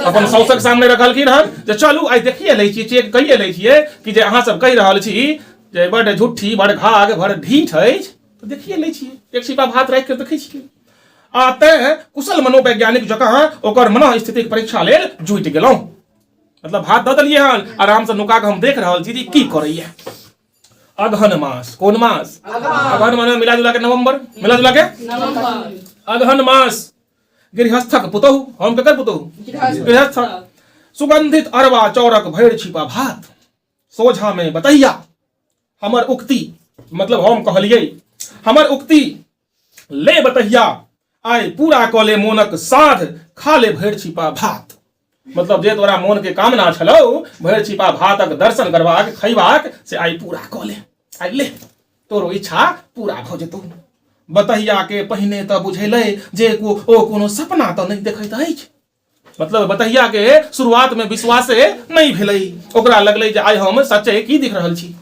Speaker 1: अपन साउसक सामने रखलखिन हन जे चलू आइ देखिए लै छियै, चेक कहिए लै छियै कि जे अहाँ सब कहि रहल छी जे बड़ झूठी, बड़ घाघ, बड़ ढीठ अछि, तऽ देखिए लै छियै, एक छिपा भात राखि कऽ देखै छियै। आ तैं कुशल मनोवैज्ञानिक जकाँ ओकर मनःस्थितिक परीक्षा लेल जुटि गेलहुँ। मतलब भात दऽ देलियै हन, आरामसँ नुका कऽ हम देख रहल छी जे की करैया। अगहन मास, कोन मास? अगहन माने मिला जुला के नवंबर, मिला जुला के
Speaker 2: नवंबर।
Speaker 1: अगहन मास, गृहस्थक पुतहु, हम केकर पुतहु? गृहस्थक। सुगंधित अरवा चौरक भरि छिपा भात, सोझा में बतैया, हमर उक्ति, मतलब हम कहलियै, हमर उक्ति ले बतैया, आइ पूरा कऽ ले मोनक साध, खा ले भरि छिपा भात। मतलब जे तोरा मोन के कामना छलौ भरि छिपा भातक दर्शन करबाक, खैबाक, से आइ पूरा कऽ ले, आइ ले, तोरो इच्छा पूरा भऽ जेतौ। बतहिया के पहिने तऽ बुझेलै जे ओ कोनो सपना तऽ नहि देखैत अछि। मतलब बतहिया के शुरुआत में विश्वासे नहीं भेलै, ओकरा लगलै जे आइ हम सच्चे की देख रहल छी,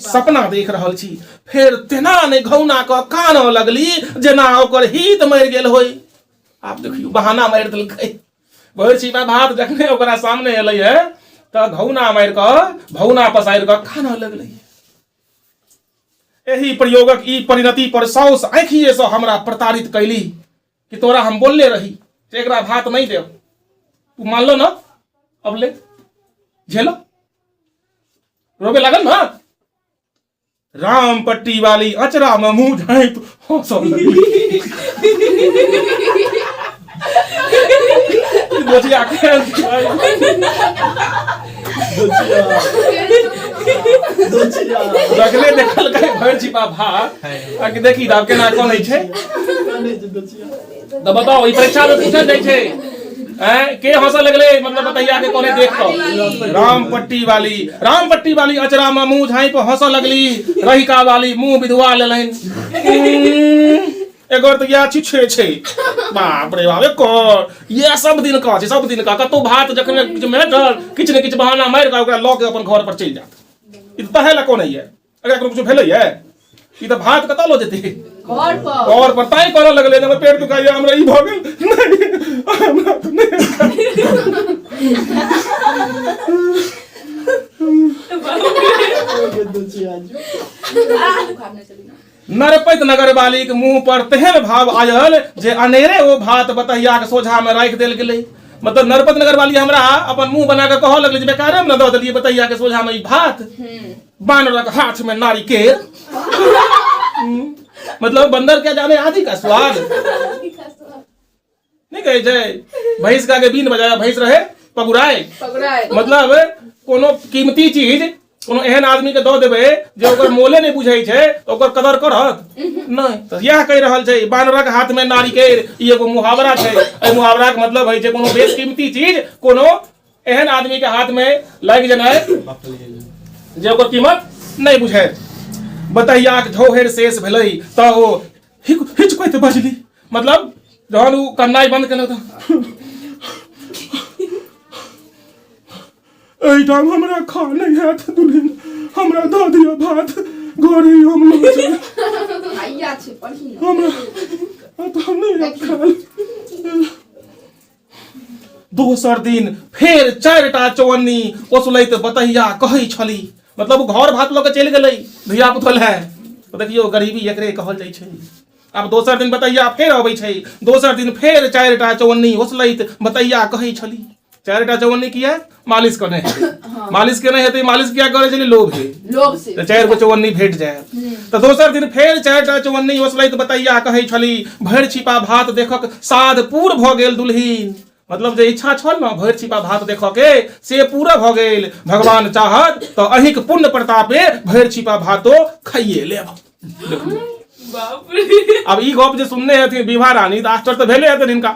Speaker 1: सपना देख रहल छी। फेर तेना नहि घौना कऽ कानऽ लगली जेना ओकर हित मरि गेल होय। आब देखियौ बहाना मारि देलकै। भरि छिपा भात जखने ओकरा सामने एलै है तऽ घौना मारि कऽ, भौना पसारि कऽ कानऽ लगलै। एहि प्रयोगक ई परिणति पर साउस आँखिए सँ हमरा प्रताड़ित कैली कि तोरा हम बोलले रही जे एकरा भात नहीं देब, तू मानलो ना, अब ले झेलो। रोबे लागल ना। राम पट्टी वाली अचरा में मुंह झाँपि हंसऽ लगली। गोचिया केहन छै? जखने देखलकै भरि छिपा भात, आ कि देखी तऽ आब केना कनै छै। तऽ बताउ, ई परीक्षा में पूछल जाइ छै, हैं, के हंसऽ लगलै? मतलब बतैया के कोने देख कऽ राम पट्टी वाली, राम पट्टी वाली अचरा में मुंह झाँपि हंसऽ लगली। रहिका वाली मुंह विधवा लेलनि। एकर तऽ इएह छुछे छै, बाप रे बाप, एकर इएह सब दिन का छै, सब दिन का कतौ भात जखने किछु भेटल किछु ने किछु बहाना मारि कऽ ओकरा लऽ के अपन घर पर चलि जायत। ई तऽ तहे लए कोन ये, एकरा कोनो किछु भेलैये? ई तऽ भात कतऽ लऽ जेतै?
Speaker 2: घर पर।
Speaker 1: घर पर। ताहि करऽ लगलै, हमर पेट दुखाइया, हमरा ई भऽ गेल, नहि हमरा तऽ नहि। नरपैत नगर वालीक मुंह पर तेहन भाव आयल जे अनेरे ओ भात बतहियाक सोझा में राखि देल गेलै। मतलब नरपत नगर वाली हमरा अपन मुंह बना के कहऽ लगलै जे बेकारे हम ने दऽ देलियै बतहिया के सोझा में ई भात। बानरक हाथ में नारिकेर, मतलब बंदर के जाने आदि का स्वाद। नहीं कहै छै भैंस का के बीन बजाया, भैंस रहे पगुराए।
Speaker 2: पगुराए।
Speaker 1: मतलब कोनो कीमती चीज कोनो एहन आदमी के दऽ देबै जे ओकर मोले नहि बुझै छै तऽ ओकर कदर करत नहि। तऽ इएह कहि रहल छै, बानरक हाथ में नारिकेर, ई एगो मुहावरा छै। एहि मुहावराक मतलब होइ छै कोनो बेशकीमती चीज कोनो एहन आदमी के हाथ में लागि जेनाइ जे ओकर कीमत नहि बुझै। बतहियाक झौहरि शेष भेलै तऽ ओ हिचकैत बजली। मतलब जहन ओ कन्नाइ बंद केलक तऽ एहिठाम हमरा खा नहि हैत दुल्हिन, हमरा दऽ दिअ भात, घरे हम लऽ जायब।
Speaker 2: आइया छै पढ़ी ने।
Speaker 1: हमरा तऽ हम नहि आब खायल। दोसर दिन फेर 4टा चौअन्नी ओसलैत बतहिया कहै छली। मतलब ओ घर भात लऽ के चलि गेलै धिया पुतो लए। तऽ देखियौ गरीबी एकरे कहल जाइ छै। आब दोसर दिन बतहिया फेर अबै छै। दोसर दिन फेर 4टा चौअन्नी ओसलैत बतहिया कहै छली। 4टा चौअन्नी किया? मालिश केने हेतै। मालिश केने हेतै, मालिश किया करै छली? लोभ है।
Speaker 2: लोभ से।
Speaker 1: तऽ 4 गो चौअन्नी भेट जायत। तऽ दोसर दिन फेर 4टा चौअन्नी ओसलैत बतैया कहै छली, भरि छिपा भात देखक साध पूर भऽ गेल दुल्हिन। मतलब जे इच्छा छल ने भरि छिपा भात देखऽ के, से पूरा भऽ गेल। भगवान चाहत तऽ अहींक पुण्य प्रतापे भरि छिपा भातो खाइए लेब।
Speaker 3: बाप रे।
Speaker 1: अब ई गप जे सुनने हेथिन विभा रानी तऽ आश्चर्य तऽ भेले हेतनि हिनका।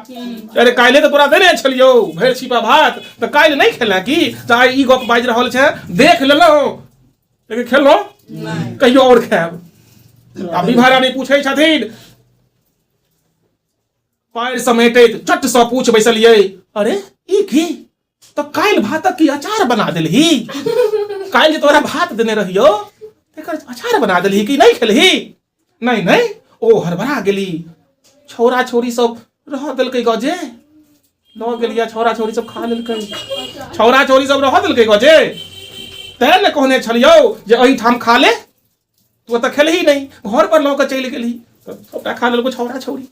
Speaker 1: अरे काल्हि तऽ तोरा देने छलियौ भरि छिपा भात, तऽ काल्हि नहि खेला की? तऽ आइ ई गप बाजि रहल छै। देख लेलहुँ लेकिन खेलहुँ कहियो आओर खायब। आ विभा रानी पूछै छथिन, पैर समेटैत चट सँ पूछ बैसलियै, अरे ई की? तऽ काल्हि भातक की अचार बना देलही? काल्हि जे तोरा भात देने रहियौ तेकर अचार बना देलही कि नहि खेलही? नहि नहि, ओ हड़बड़ा गेली। छौड़ा छौड़ी सब रह देलकै गजे, लऽ गेलियै, छौड़ा छौड़ी सब खा लेलकै, छौड़ा छौड़ी सब रह देलकै गजे। तैं ने कहने छलियौ जे एहिठाम खा ले, तू ओतऽ खेलही नहि, घर पर लऽ कऽ चलि गेलही तऽ सबटा खा लेलको छौड़ा छौड़ी।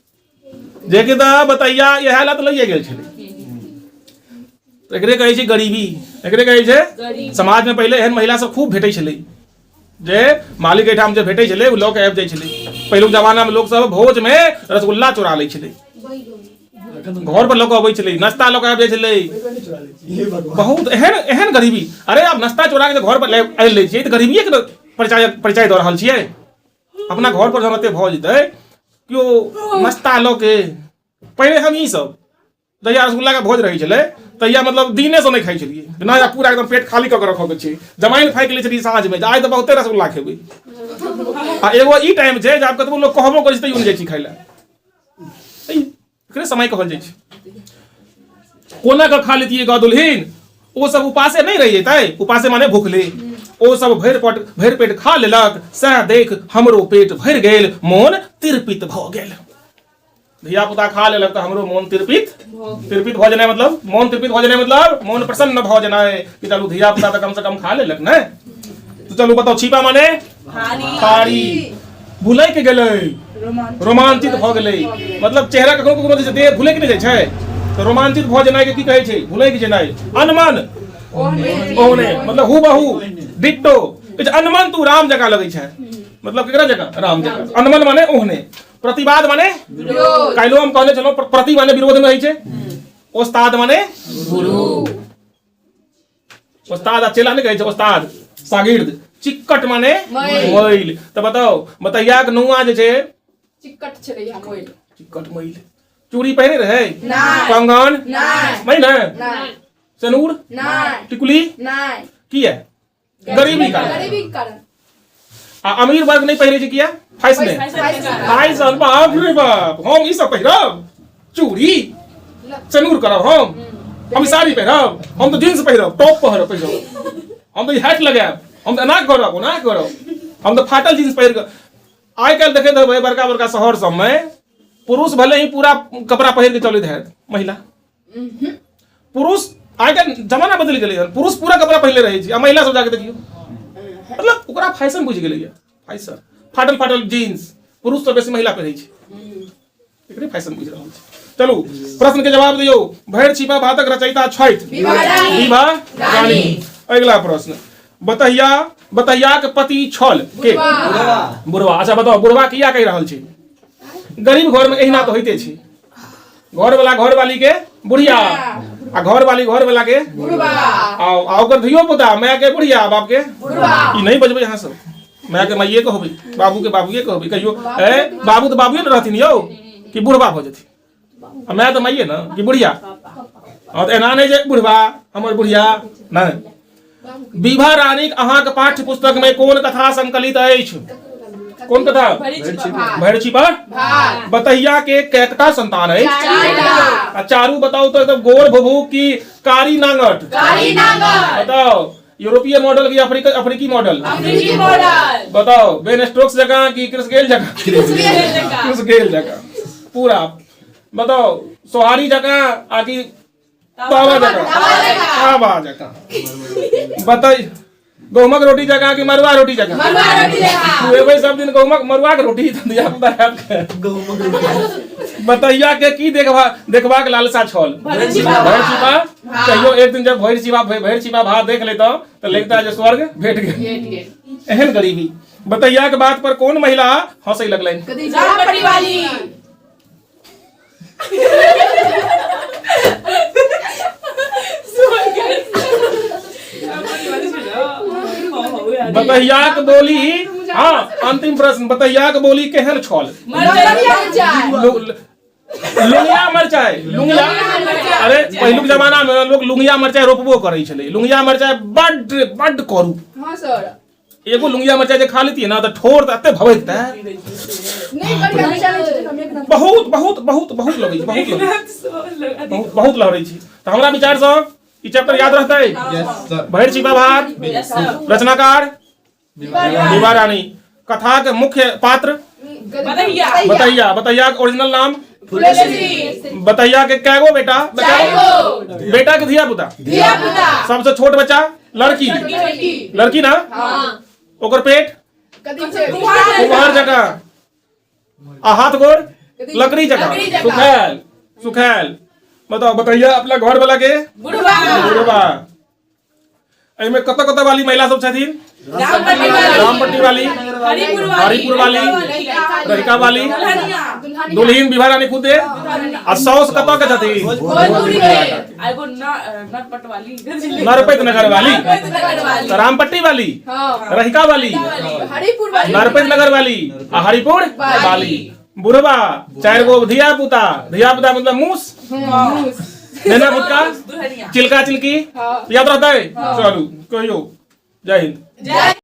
Speaker 1: जे कि तऽ बतैया इएह ला तऽ लइए गेल छलै। तऽ एकरे कहै छै गरीबी, एकरे कहै छै
Speaker 3: गरीबी।
Speaker 1: समाज में पहिले एहन महिला सब खूब भेटै छलै जे मालिक एहिठाम जे भेटै छलै ओ लऽ कऽ आबि जाइ छलै। पहिलुक जमाना में लोग सब भोज में रसगुल्ला चोरा लै छलै, घर पर लऽ कऽ अबै छलै, नाश्ता लऽ कऽ आबि जाइ छलै। बहुत एहन एहन गरीबी। अरे आब नाश्ता चोरा के घर पर आनि लै छियै तऽ गरीबिए के परिचय परिचय दऽ रहल छियै। अपना घर पर जहन एते भऽ जेतै केओ नाश्ता लऽ के, पहिले हम ई सब जहिया रसगुल्ला के भोज रहै छलै तहिया मतलब दिनेसँ नहि खाइ छलियै, नहि पूरा एकदम पेट खाली कऽ के रखऽ के छै। जमाइन फाकि लै छलियै साँझमे जे आइ तऽ बहुते रसगुल्ला खेबै। आ एगो ई टाइम छै जे आब कतबो लोक कहबो करै छै तैयो नहि जाइ छी खाइ लए। एकरे समय कहल जाइ छै। कोना कऽ खा लेतियै गऽ दुल्हिन, ओ सब उपासे नहि रहि जेतै। उपासे माने भूखले। ओ सब भरि पट भरि पेट खा लेलक, सएह देख हमरो पेट भरि गेल, मोन तिरपित भऽ गेल। धिया पुता खा लेलक तऽ हमरो मोन तिरपित तिरपित भऽ जेनाइ, मतलब मोन तिरपित भऽ जेनाइ मतलब मोन प्रसन्न भऽ जेनाइ कि चलू धिया पुता तऽ कमसँ कम खा लेलक ने। तऽ चलू बताउ, छिपा माने थारी। भुलैक गेलै, रोमांचित भऽ गेलै, मतलब चेहरा कखनो कखनो जे छै देह भुलैक नहि जाइ छै, तऽ रोमांचित भऽ जेनाइ के की कहै छै? भुलैक जेनाइ। अनमन ओहने मतलब हु बहु डिट्टो। अनमन तू राम जकाँ लगै छै, मतलब केकरा जकाँ? राम जकाँ। अनमन माने ओहने। प्रतिवाद माने काल्हिो हम कहने छलहुँ, प्रति माने विरोध में होइ छै। ओस्ताद माने गुरु, ओस्ताद आ चेला नहि कहै छै, ओस्ताद शागिर्द। चिक्कट माने मैल। तऽ बताउ, बतैयाक नुआ जे छै
Speaker 2: चिक्कट छलै मैल,
Speaker 1: चिक्कट मैल। चूड़ी पहिरे रहै? कंगन नहि ने, सेनूर, टिकुली किया? गरीबी कारण।
Speaker 2: गरीबी कारण।
Speaker 1: आ अमीर वर्ग नहि पहिरे छै किया? फैशने, फैशन। बाप रे बाप, हम ई सब पहिरब, चूड़ी सेनूर करब, हम साड़ी पहिरब, हम तऽ जींस पहिरब, टॉप पहिरब पहिरब, हम तऽ हैट लगायब, हम तऽ एना करब ओना करब, हम तऽ फाटल जींस पहिर कऽ। आइ काल्हि देखैत हेबै बड़का बड़का शहर सबमे पुरुष भले ही पूरा कपड़ा पहिर के चलैत हैत, महिला पुरुष आइ काल्हि जमाना बदलि गेलै हन, पुरुष पूरा कपड़ा पहिरले रहै छै आ महिला सब जाके देखियौ, मतलब ओकरा फैशन बुझि गेलैए। फैशन फाटल फाटल जींस पुरुष से बेसी महिला पहिरै छै, एकरे फैशन बुझि रहल छै। चलू प्रश्न के जवाब दियौ। भरि छिपा भातक रचयिता छथि विभा रानी। अगिला प्रश्न, बतहिया बतहियाक पति छल के? बुढ़वा। अच्छा बताउ, बुढ़वा किया कहि रहल छै? गरीब घर में एहिना तऽ होइते छै, घरवाला घरवाली के बुढ़िया आ घरवाली घरवाला के
Speaker 2: बुढ़वा
Speaker 1: आ ओकर धियो पुता माय के बुढ़िया बाप के बुढ़वा। ई नहीं बजबै अहाँ सब, माय के माइये कहबै, बाबू के बाबूए कहबै। कहियो ए बाबू तऽ बाबूए ने रहथिन यौ कि बुढ़वा भऽ जेथिन? आ माय तऽ माइये ने कि बुढ़िया? हँ तऽ एना नहि जे बुढ़वा हमर बुढ़िया नहि। विभा रानीक अहाँके पाठ्य पुस्तक में कोन कथा संकलित अछि? कोन कथा? भरि छिपा। बतहिया के कैकटा संतान अछि? आ चारू बताउ तो एकदम गोर भभू की कारी नांगट? बताउ, यूरोपीय मॉडल की अफ्रीकी अफ्रीकी मॉडल?
Speaker 3: अफ्रीकी मॉडल।
Speaker 1: बताओ, बेन स्टोक्स जकाँ की क्रिस गेल जकाँ? क्रिस गेल जकाँ पूरा। बताओ, सोहारी जकाँ आ कि तावा जकाँ? तावा जकाँ। बताइ, गहुमक रोटी जकाँ कि मरुआ रोटी जकाँ? खुएबै सब दिन गहुमक मरुआ के रोटी तऽ धिया पुता हैत के। बतैया के की देखबा देखबाक लालसा छल? भरि छिपा। कहियो एक दिन जब भरि छिपा भरि छिपा भात देख लेता तऽ लगता जे स्वर्ग भेट गेल। एहन गरीबी। बतैया के बात पर कोन महिला हंसै लगलनि? बतहियाक बोली। हाँ, अंतिम प्रश्न, बतहियाक बोली केहन छल? लुंगिया मरचाइ, लुंगिया। अरे पहिलुक जमाना में लोग लुंगिया मरचाइ रोपबो करै छलै। लुंगिया मरचाइ बड्ड बड्ड करू।
Speaker 2: हाँ सर।
Speaker 1: एगो लुंगिया मरचाइ जे खा लेतियै ना तऽ ठोर तऽ एते भभकतै।
Speaker 2: नहीं बढ़िया मरचाइ नहि छै, हम एक नंबर।
Speaker 1: बहुत बहुत बहुत बहुत लगै छै, बहुत लगै छै, बहुत बहुत लहरै छै। तऽ हमरा विचारसँ ई चैप्टर याद रहतै।
Speaker 4: Yes sir.
Speaker 1: भरि छिपा भात, रचनाकार विभा रानी, कथाक मुख्य पात्र
Speaker 3: बतैया।
Speaker 1: बतैया, बतैया के ओरिजिनल नाम
Speaker 2: फुलेश्वरी।
Speaker 1: बतैया के कैगो बेटा?
Speaker 2: चारिगो।
Speaker 1: बेटा के धिया पुता?
Speaker 2: धिया पुता।
Speaker 1: सबसे छोट बच्चा लड़की?
Speaker 2: लड़की।
Speaker 1: लड़की ना?
Speaker 2: हाँ।
Speaker 1: ओकर पेट
Speaker 2: कथी छै?
Speaker 1: कुम्हार जकाँ आ हाथ गोड़ लकड़ी जकाँ
Speaker 2: लकड़ी जकाँ।
Speaker 1: सुखायल सुखायल। बताओ, बतैया अपना घर वाला के
Speaker 3: बुढ़वा।
Speaker 1: बुढ़वा। एहिमे कतऽ कतऽ वाली महिला सब छथिन?
Speaker 3: रामपट्टी वाली।
Speaker 1: रामपट्टी वाली, हरिपुर वाली, रहिका वाली, दुल्हिन विवाह रानी खुदे, आ साउस कतऽ के छथिन? नरपैत नगर वाली, तऽ रामपट्टी वाली, रहिका वाली,
Speaker 2: हरिपुर वाली,
Speaker 1: नरपैत नगर वाली आ हरिपुर वाली। बुढ़वा 4 गो धिया पुता, धिया पुता मतलब मूस, नेना भुटका, चिलका चिलकी, याद रहतै? चलू कहियो, जय हिंद।